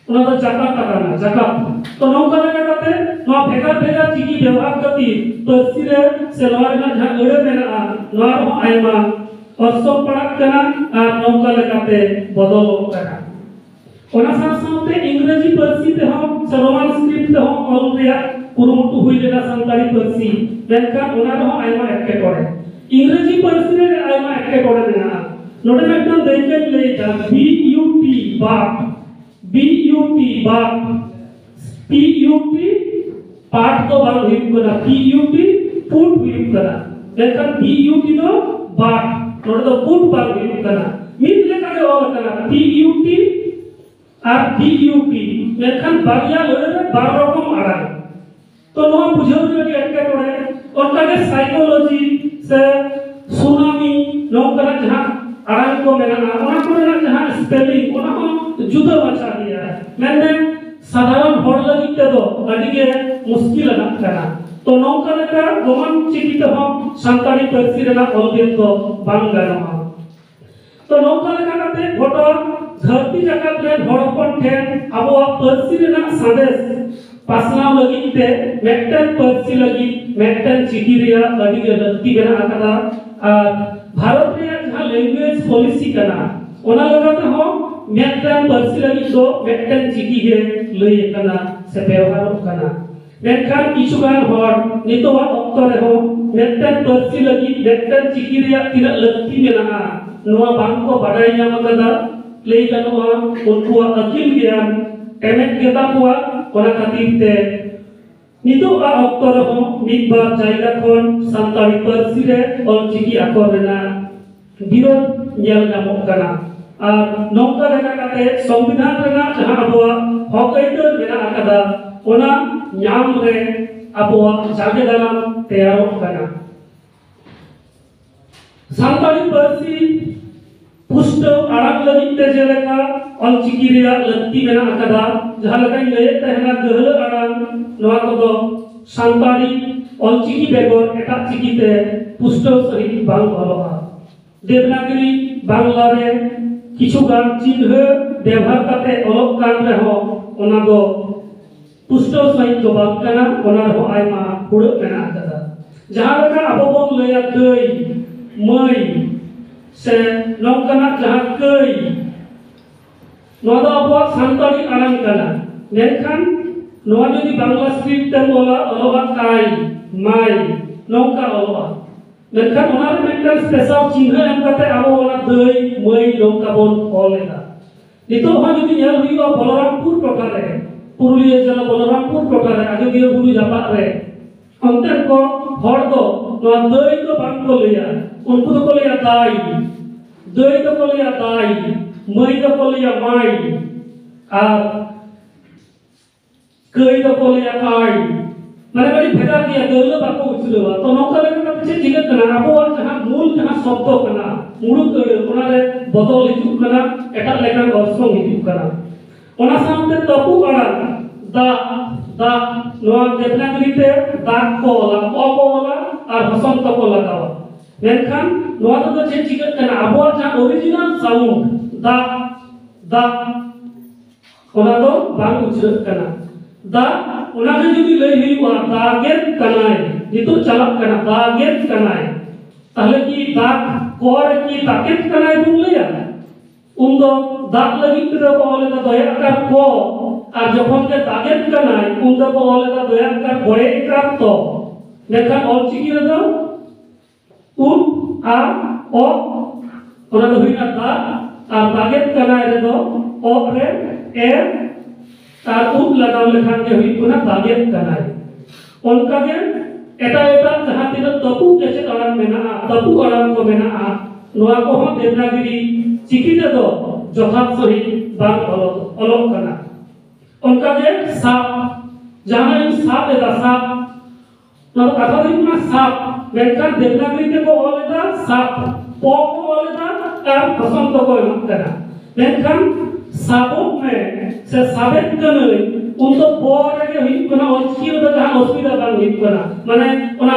ᱚᱱᱟ ᱫᱚ ᱡᱟᱠᱟᱛ ᱠᱟᱱᱟ, ᱡᱟᱠᱟᱛ᱾ ᱛᱚ ᱱᱚᱝᱠᱟ ᱞᱮᱠᱟ ᱠᱟᱛᱮ ᱱᱚᱣᱟ ᱵᱷᱮᱜᱟᱨ ᱵᱷᱮᱜᱟᱨ ᱪᱤᱠᱤ ᱵᱮᱣᱦᱟᱨ ᱠᱷᱟᱹᱛᱤᱨ ᱯᱟᱹᱨᱥᱤ ᱨᱮ ᱥᱮ ᱱᱚᱣᱟ ᱨᱮᱱᱟᱜ ᱡᱟᱦᱟᱸ ᱟᱹᱲᱟᱹ ᱢᱮᱱᱟᱜᱼᱟ, ᱱᱚᱣᱟ ᱨᱮᱦᱚᱸ ᱟᱭᱢᱟ ᱚᱨᱥᱚᱝ ᱯᱟᱲᱟᱜ ᱠᱟᱱᱟ ᱟᱨ ᱱᱚᱝᱠᱟ ᱞᱮᱠᱟᱛᱮ ᱵᱚᱫᱚᱞᱚᱜ ᱠᱟᱱᱟ᱾ ᱚᱱᱟ ᱥᱟᱶ ᱥᱟᱶᱛᱮ ᱤᱝᱨᱮᱡᱤ ᱯᱟᱹᱨᱥᱤ ᱛᱮᱦᱚᱸ ᱥᱮ ᱨᱳᱢᱟᱱ ᱥᱠᱨᱤᱯᱴ ᱛᱮᱦᱚᱸ ᱚᱞ ᱨᱮᱭᱟᱜ ᱠᱩᱨᱩᱢᱩᱴᱩ ᱦᱩᱭ ᱞᱮᱱᱟ ᱥᱟᱱᱛᱟᱲᱤ ᱯᱟᱹᱨᱥᱤ, ᱢᱮᱱᱠᱷᱟᱱ ᱚᱱᱟ ᱨᱮᱦᱚᱸ ᱟᱭᱢᱟ ᱮᱴᱠᱮᱴᱚᱬᱮ, ᱤᱝᱨᱮᱡᱤ ᱯᱟᱹᱨᱥᱤ ᱨᱮ ᱟᱭᱢᱟ ᱮᱴᱠᱮᱴᱚᱬᱮ ᱢᱮᱱᱟᱜᱼᱟ᱾ ᱱᱚᱰᱮ ᱢᱤᱫᱴᱟᱝ ᱫᱟᱹᱭᱠᱟᱹᱧ ᱞᱟᱹᱭᱮᱫᱟ, B U T, but, B U T, but, P U T, ᱯᱟᱴ ᱫᱚ ᱵᱟᱝ ᱦᱩᱭᱩᱜ ᱠᱟᱱᱟ, P U T, ᱯᱩᱴ ᱦᱩᱭᱩᱜ ᱠᱟᱱᱟ᱾ ᱢᱮᱱᱠᱷᱟᱱ B U T ᱫᱚ ᱵᱟᱴ, ᱱᱚᱰᱮ ᱫᱚ ᱯᱩᱴ ᱵᱟᱝ ᱦᱩᱭᱩᱜ ᱠᱟᱱᱟ, ᱢᱤᱫ ᱞᱮᱠᱟᱜᱮ ᱚᱞ ᱟᱠᱟᱱᱟ, P U T ᱟᱨ B U T, ᱢᱮᱱᱠᱷᱟᱱ ᱵᱟᱨᱭᱟ ᱟᱹᱲᱟᱹ ᱨᱮ ᱵᱟᱨ ᱨᱚᱠᱚᱢ ᱟᱲᱟᱝ᱾ ᱛᱚ ᱱᱚᱣᱟ ᱵᱩᱡᱷᱟᱹᱣ ᱨᱮ ᱟᱹᱰᱤ ᱮᱴᱠᱮᱴᱚᱬᱮ᱾ ᱚᱱᱠᱟᱜᱮ ᱥᱟᱭᱠᱳᱞᱚᱡᱤ ᱥᱮ ᱥᱩᱱᱟᱢᱤ, ᱱᱚᱝᱠᱟᱱᱟᱜ ᱡᱟᱦᱟᱸ ᱟᱲᱟᱝ ᱠᱚ ᱢᱮᱱᱟᱜᱼᱟ, ᱚᱱᱟ ᱠᱚᱨᱮᱱᱟᱜ ᱡᱟᱦᱟᱸ ᱥᱯᱮᱞᱤᱝ, ᱚᱱᱟ ᱦᱚᱸ ᱡᱩᱫᱟᱹ ᱢᱟᱪᱷᱟ ᱜᱮᱭᱟ᱾ ᱢᱮᱱᱢᱮ, ᱥᱟᱫᱷᱟᱨᱚᱱ ᱦᱚᱲ ᱞᱟᱹᱜᱤᱫ ᱛᱮᱫᱚ ᱟᱹᱰᱤ ᱜᱮ ᱢᱩᱥᱠᱤᱞ ᱟᱱᱟᱜ ᱠᱟᱱᱟ᱾ ᱛᱚ ᱱᱚᱝᱠᱟ ᱞᱮᱠᱟ ᱨᱳᱢᱟᱱ ᱪᱤᱠᱤ ᱛᱮᱦᱚᱸ ᱥᱟᱱᱛᱟᱲᱤ ᱯᱟᱹᱨᱥᱤ ᱨᱮᱱᱟᱜ ᱚᱞ ᱵᱮᱞ ᱫᱚ ᱵᱟᱝ ᱜᱟᱱᱚᱜᱼᱟ᱾ ᱛᱚ ᱱᱚᱝᱠᱟ ᱞᱮᱠᱟ ᱠᱟᱛᱮ ᱜᱚᱴᱟ ᱫᱷᱟᱹᱨᱛᱤ ᱡᱟᱠᱟᱛ ᱨᱮᱱ ᱦᱚᱲ ᱦᱚᱯᱚᱱ ᱴᱷᱮᱱ ᱟᱵᱚᱣᱟᱜ ᱯᱟᱹᱨᱥᱤ ᱨᱮᱱᱟᱜ ᱥᱟᱸᱫᱮᱥ ᱯᱟᱥᱱᱟᱣ ᱞᱟᱹᱜᱤᱫ ᱛᱮ ᱢᱤᱫᱴᱮᱱ ᱯᱟᱹᱨᱥᱤ ᱞᱟᱹᱜᱤᱫ ᱢᱤᱫᱴᱮᱱ ᱪᱤᱠᱤ ᱨᱮᱭᱟᱜ ᱟᱹᱰᱤ ᱜᱮ ᱞᱟᱹᱠᱛᱤ ᱢᱮᱱᱟᱜ ᱟᱠᱟᱫᱟ᱾ ᱟᱨ ᱵᱷᱟᱨᱚᱛ ᱨᱮᱭᱟᱜ ᱡᱟᱦᱟᱸ ᱞᱮᱝᱜᱩᱭᱮᱡᱽ ᱯᱚᱞᱤᱥᱤ ᱠᱟᱱᱟ, ᱚᱱᱟ ᱞᱮᱠᱟ ᱛᱮᱦᱚᱸ ᱢᱤᱫᱴᱮᱱ ᱯᱟᱹᱨᱥᱤ ᱞᱟᱹᱜᱤᱫ ᱫᱚ ᱢᱤᱫᱴᱮᱱ ᱪᱤᱠᱤ ᱜᱮ ᱞᱟᱹᱭ ᱟᱠᱟᱱᱟ ᱥᱮ ᱵᱮᱣᱦᱟᱨᱚᱜ ᱠᱟᱱᱟ᱾ ᱢᱮᱱᱠᱷᱟᱱ ᱠᱤᱪᱷᱩ ᱜᱟᱱ ᱦᱚᱲ ᱱᱤᱛᱚᱜᱟᱜ ᱚᱠᱛᱚ ᱨᱮᱦᱚᱸ ᱢᱤᱫᱴᱮᱱ ᱯᱟᱹᱨᱥᱤ ᱞᱟᱹᱜᱤᱫ ᱢᱤᱫᱴᱮᱱ ᱪᱤᱠᱤ ᱨᱮᱭᱟᱜ ᱛᱤᱱᱟᱹᱜ ᱞᱟᱹᱠᱛᱤ ᱢᱮᱱᱟᱜᱼᱟ, ᱱᱚᱣᱟ ᱵᱟᱝ ᱠᱚ ᱵᱟᱰᱟᱭ ᱧᱟᱢ ᱟᱠᱟᱫᱟ᱾ ᱞᱟᱹᱭ ᱜᱟᱱᱚᱜᱼᱟ, ᱩᱱᱠᱩᱣᱟᱜ ᱟᱹᱠᱤᱞ ᱜᱮᱭᱟᱱ ᱴᱮᱢᱮᱡ ᱜᱮᱛᱟ ᱠᱚᱣᱟ᱾ ᱚᱱᱟ ᱠᱷᱟᱹᱛᱤᱨ ᱛᱮ ᱱᱤᱛᱚᱜᱟᱜ ᱚᱠᱛᱚ ᱨᱮᱦᱚᱸ ᱢᱤᱫ ᱵᱟᱨ ᱡᱟᱭᱜᱟ ᱠᱷᱚᱱ ᱥᱟᱱᱛᱟᱲᱤ ᱯᱟᱹᱨᱥᱤ ᱨᱮ ᱚᱞᱪᱤᱠᱤ ᱟᱠᱷᱚᱨ ᱨᱮᱱᱟᱜ ᱵᱤᱨᱳᱫᱷ ᱧᱮᱞ ᱧᱟᱢᱚᱜ ᱠᱟᱱᱟ᱾ ᱟᱨ ᱱᱚᱝᱠᱟ ᱞᱮᱠᱟ ᱠᱟᱛᱮ ᱥᱚᱝᱵᱤᱫᱷᱟᱱ ᱨᱮᱱᱟᱜ ᱡᱟᱦᱟᱸ ᱟᱵᱚᱣᱟᱜ ᱦᱚᱠ ᱟᱹᱭᱫᱟᱹᱨ ᱢᱮᱱᱟᱜ ᱟᱠᱟᱫᱟ, ᱚᱱᱟ ᱧᱟᱢ ᱨᱮ ᱟᱵᱚᱣᱟᱜ ᱡᱟᱸᱜᱮ ᱫᱟᱨᱟᱢ ᱛᱮᱭᱟᱨᱚᱜ ᱠᱟᱱᱟ᱾ ᱥᱟᱱᱛᱟᱲᱤ ᱯᱟᱹᱨᱥᱤ ᱯᱩᱥᱴᱟᱹᱣ ᱟᱲᱟᱝ ᱞᱟᱹᱜᱤᱫ ᱛᱮ ᱡᱮᱞᱮᱠᱟ ᱚᱞᱪᱤᱠᱤ ᱨᱮᱭᱟᱜ ᱞᱟᱹᱠᱛᱤ ᱢᱮᱱᱟᱜ ᱟᱠᱟᱫᱟ, ᱡᱟᱦᱟᱸ ᱞᱮᱠᱟᱧ ᱞᱟᱹᱭᱮᱫ ᱛᱟᱦᱮᱱᱟ, ᱜᱟᱹᱦᱞᱟᱹ ᱟᱲᱟᱝ, ᱱᱚᱣᱟ ᱠᱚᱫᱚ ᱥᱟᱱᱛᱟᱲᱤ ᱚᱞᱪᱤᱠᱤ ᱵᱮᱜᱚᱨ ᱮᱴᱟᱜ ᱪᱤᱠᱤᱛᱮ ᱯᱩᱥᱴᱟᱹᱣ ᱥᱟᱺᱦᱤᱡ ᱵᱟᱝ ᱚᱞᱚᱜᱼᱟ᱾ ᱫᱮᱵᱽᱱᱟᱜᱽᱨᱤ ᱵᱟᱝᱞᱟ ᱨᱮ ᱠᱤᱪᱷᱩ ᱜᱟᱱ ᱪᱤᱱᱦᱟᱹ ᱵᱮᱣᱦᱟᱨ ᱠᱟᱛᱮ ᱚᱞᱚᱜ ᱠᱟᱱ ᱨᱮᱦᱚᱸ ᱚᱱᱟ ᱫᱚ ᱯᱩᱥᱴᱟᱹᱣ ᱥᱟᱺᱦᱤᱡ ᱫᱚ ᱵᱟᱝ ᱠᱟᱱᱟ, ᱚᱱᱟ ᱨᱮᱦᱚᱸ ᱟᱭᱢᱟ ᱦᱩᱲᱟᱹᱜ ᱢᱮᱱᱟᱜ ᱟᱠᱟᱫᱟ᱾ ᱡᱟᱦᱟᱸ ᱞᱮᱠᱟ ᱟᱵᱚ ᱵᱚᱱ ᱞᱟᱹᱭᱟ ᱫᱟᱹᱭ, ᱢᱟᱹᱭ, ᱥᱮ ᱱᱚᱝᱠᱟᱱᱟᱜ ᱡᱟᱦᱟᱸ ᱠᱟᱹᱭ, ᱱᱚᱣᱟ ᱫᱚ ᱟᱵᱚᱣᱟᱜ ᱥᱟᱱᱛᱟᱲᱤ ᱟᱲᱟᱝ ᱠᱟᱱᱟ᱾ ᱢᱮᱱᱠᱷᱟᱱ ᱱᱚᱣᱟ ᱡᱩᱫᱤ ᱵᱟᱝᱞᱟ ᱥᱠᱨᱤᱯᱴ ᱛᱮᱢ ᱚᱞᱟ, ᱚᱞᱚᱜᱼᱟ ᱠᱟᱭ, ᱢᱟᱭ, ᱱᱚᱝᱠᱟ ᱚᱞᱚᱜᱼᱟ᱾ ᱢᱮᱱᱠᱷᱟᱱ ᱚᱱᱟ ᱨᱮ ᱢᱤᱫᱴᱟᱝ ᱥᱯᱮᱥᱟᱞ ᱪᱤᱱᱦᱟᱹ ᱮᱢ ᱠᱟᱛᱮ ᱟᱵᱚ ᱚᱱᱟ ᱫᱟᱹᱭ, ᱢᱟᱹᱭ, ᱱᱚᱝᱠᱟ ᱵᱚᱱ ᱚᱞ ᱮᱫᱟ᱾ ᱱᱤᱛᱚᱜ ᱦᱚᱸ ᱡᱩᱫᱤ ᱧᱮᱞ ᱦᱩᱭᱩᱜᱼᱟ, ᱵᱚᱞᱚᱨᱟᱢᱯᱩᱨ ᱴᱚᱴᱷᱟ ᱨᱮ, ᱯᱩᱨᱩᱞᱤᱭᱟᱹ ᱡᱮᱞᱟ ᱵᱚᱞᱚᱨᱟᱢᱯᱩᱨ ᱴᱚᱴᱷᱟ ᱨᱮ ᱟᱡᱚᱫᱤᱭᱟᱹ ᱵᱩᱨᱩ ᱡᱟᱯᱟᱜ ᱨᱮ, ᱚᱱᱛᱮᱱ ᱠᱚ ᱦᱚᱲ ᱫᱚ ᱱᱚᱣᱟ ᱫᱟᱹᱭ ᱫᱚ ᱵᱟᱝ ᱠᱚ ᱞᱟᱹᱭᱟ, ᱩᱱᱠᱩ ᱫᱚᱠᱚ ᱞᱟᱹᱭᱟ ᱫᱟᱭ᱾ ᱫᱟᱹᱭ ᱫᱚᱠᱚ ᱞᱟᱹᱭᱟ ᱫᱟᱭ, ᱢᱟᱹᱭ ᱫᱚᱠᱚ ᱞᱟᱹᱭᱟ ᱢᱟᱭ, ᱟᱨ ᱠᱟᱹᱭ ᱫᱚᱠᱚ ᱞᱟᱹᱭᱟ ᱠᱟᱭ᱾ ᱢᱟᱱᱮ ᱟᱹᱰᱤ ᱵᱷᱮᱜᱟᱨ ᱜᱮᱭᱟ, ᱫᱟᱹᱭᱞᱟᱹ ᱵᱟᱠᱚ ᱩᱪᱷᱞᱟᱹᱣᱟ᱾ ᱛᱚ ᱱᱚᱝᱠᱟ ᱞᱮᱠᱟ ᱠᱟᱛᱮ ᱪᱮᱫ ᱪᱤᱠᱟᱹᱜ ᱠᱟᱱᱟ? ᱟᱵᱚᱣᱟᱜ ᱡᱟᱦᱟᱸ ᱢᱩᱞ ᱡᱟᱦᱟᱸ ᱥᱚᱵᱫᱚ ᱠᱟᱱᱟ, ᱢᱩᱲᱩᱫ ᱟᱹᱲᱟᱹ, ᱚᱱᱟᱨᱮ ᱵᱚᱫᱚᱞ ᱦᱤᱡᱩᱜ ᱠᱟᱱᱟ, ᱮᱴᱟᱜ ᱞᱮᱠᱟᱱ ᱚᱨᱥᱚᱝ ᱦᱤᱡᱩᱜ ᱠᱟᱱᱟ᱾ ᱚᱱᱟ ᱥᱟᱶᱛᱮ ᱛᱟᱹᱯᱩ ᱟᱲᱟᱝ, ᱫᱟᱜ, ᱫᱟᱜ, ᱱᱚᱣᱟ ᱫᱮᱵᱽᱱᱟᱜᱽᱨᱤ ᱛᱮ ᱫᱟᱜ ᱠᱚ ᱚᱞᱟ, ᱚ ᱠᱚ ᱚᱞᱟ ᱟᱨ ᱦᱚᱥᱚᱱᱛᱚ ᱠᱚ ᱞᱟᱜᱟᱣᱟ᱾ ᱢᱮᱱᱠᱷᱟᱱ ᱱᱚᱣᱟ ᱛᱮᱫᱚ ᱪᱮᱫ ᱪᱤᱠᱟᱹᱜ ᱠᱟᱱᱟ? ᱟᱵᱚᱣᱟᱜ ᱡᱟᱦᱟᱸ original sound, ᱫᱟᱜ, ᱫᱟᱜ, ᱚᱱᱟ ᱫᱚ ᱵᱟᱝ ᱩᱪᱷᱟᱹᱜ ᱠᱟᱱᱟ᱾ ᱫᱟᱜ, ᱚᱱᱟᱜᱮ ᱡᱩᱫᱤ ᱞᱟᱹᱭ ᱦᱩᱭᱩᱜᱼᱟ, ᱫᱟᱜᱮᱫ ᱠᱟᱱᱟᱭ, ᱱᱤᱛᱚᱜ ᱪᱟᱞᱟᱜ ᱠᱟᱱᱟ, ᱫᱟᱜᱮᱫ ᱠᱟᱱᱟᱭ, ᱛᱟᱦᱞᱮ ᱠᱤ ᱫᱟᱜ ᱠᱚ ᱨᱮ ᱠᱤ ᱫᱟᱜᱮᱫ ᱠᱟᱱᱟᱭ ᱵᱚᱱ ᱞᱟᱹᱭᱟ? ᱩᱱᱫᱚ ᱫᱟᱜ ᱞᱟᱹᱜᱤᱫ ᱛᱮᱫᱚ ᱠᱚ ᱚᱞ ᱮᱫᱟ ᱫᱚᱭᱟ ᱟᱠᱟᱨ ᱠᱚ, ᱟᱨ ᱡᱚᱠᱷᱚᱱ ᱜᱮ ᱫᱟᱜᱮᱫ ᱠᱟᱱᱟᱭ, ᱩᱱ ᱫᱚᱠᱚ ᱚᱞ ᱮᱫᱟ ᱫᱚᱭᱟ ᱟᱠᱟᱨ ᱜᱚᱭᱮ ᱟᱠᱟᱨ ᱛᱚ᱾ ᱢᱮᱱᱠᱷᱟᱱ ᱚᱞᱪᱤᱠᱤ ᱨᱮᱫᱚ ᱩᱫ ᱟᱨ ᱚᱜ, ᱚᱱᱟ ᱫᱚ ᱦᱩᱭᱱᱟ ᱫᱟᱜ, ᱟᱨ ᱫᱟᱜᱮᱫ ᱠᱟᱱᱟᱭ ᱨᱮᱫᱚ ᱚᱜ ᱨᱮ ᱮ ᱟᱨ ᱩᱫ ᱞᱟᱜᱟᱣ ᱞᱮᱠᱷᱟᱱ ᱜᱮ ᱦᱩᱭᱩᱜ ᱠᱟᱱᱟ ᱫᱟᱜᱮᱫ ᱠᱟᱱᱟᱭ᱾ ᱚᱱᱠᱟᱜᱮ ᱮᱴᱟᱜ ᱮᱴᱟᱜ ᱡᱟᱦᱟᱸ ᱛᱤᱱᱟᱹᱜ ᱛᱟᱹᱯᱩ ᱠᱮᱪᱮᱫ ᱟᱲᱟᱝ ᱢᱮᱱᱟᱜᱼᱟ, ᱛᱟᱹᱯᱩ ᱟᱲᱟᱝ ᱠᱚ ᱢᱮᱱᱟᱜᱼᱟ, ᱱᱚᱣᱟ ᱠᱚᱦᱚᱸ ᱫᱮᱵᱽᱱᱟᱜᱤᱨᱤ ᱪᱤᱠᱤ ᱛᱮᱫᱚ ᱡᱚᱛᱷᱟᱛ ᱥᱟᱺᱦᱤᱡ ᱵᱟᱝ ᱚᱞᱚᱜ, ᱚᱞᱚᱜ ᱠᱟᱱᱟ᱾ ᱚᱱᱠᱟᱜᱮ ᱥᱟᱵ, ᱡᱟᱦᱟᱱᱟᱜ ᱤᱧ ᱥᱟᱵ ᱮᱫᱟ, ᱥᱟᱵ, ᱱᱚᱣᱟ ᱫᱚ ᱠᱟᱛᱷᱟ ᱫᱚ ᱦᱩᱭᱩᱜ ᱠᱟᱱᱟ ᱥᱟᱵ, ᱢᱮᱱᱠᱷᱟᱱ ᱫᱮᱵᱽᱱᱟᱜᱤᱨᱤ ᱛᱮᱠᱚ ᱚᱞ ᱮᱫᱟ ᱥᱟᱯ, ᱯᱚ ᱠᱚ ᱚᱞ ᱮᱫᱟ ᱟᱨ ᱦᱚᱥᱚᱱᱛᱚ ᱠᱚ ᱮᱢᱟᱜ ᱠᱟᱱᱟ᱾ ᱢᱮᱱᱠᱷᱟᱱ ᱥᱟᱵᱚᱜ ᱢᱮ ᱥᱮ ᱥᱟᱵᱮᱫ ᱠᱟᱹᱱᱟᱹᱧ, ᱩᱱ ᱫᱚ ᱵᱚ ᱨᱮᱜᱮ ᱦᱩᱭᱩᱜ ᱠᱟᱱᱟ, ᱚᱞᱪᱤᱠᱤ ᱨᱮᱫᱚ ᱡᱟᱦᱟᱸ ᱚᱥᱩᱵᱤᱫᱷᱟ ᱵᱟᱝ ᱦᱩᱭᱩᱜ ᱠᱟᱱᱟ, ᱢᱟᱱᱮ ᱚᱱᱟ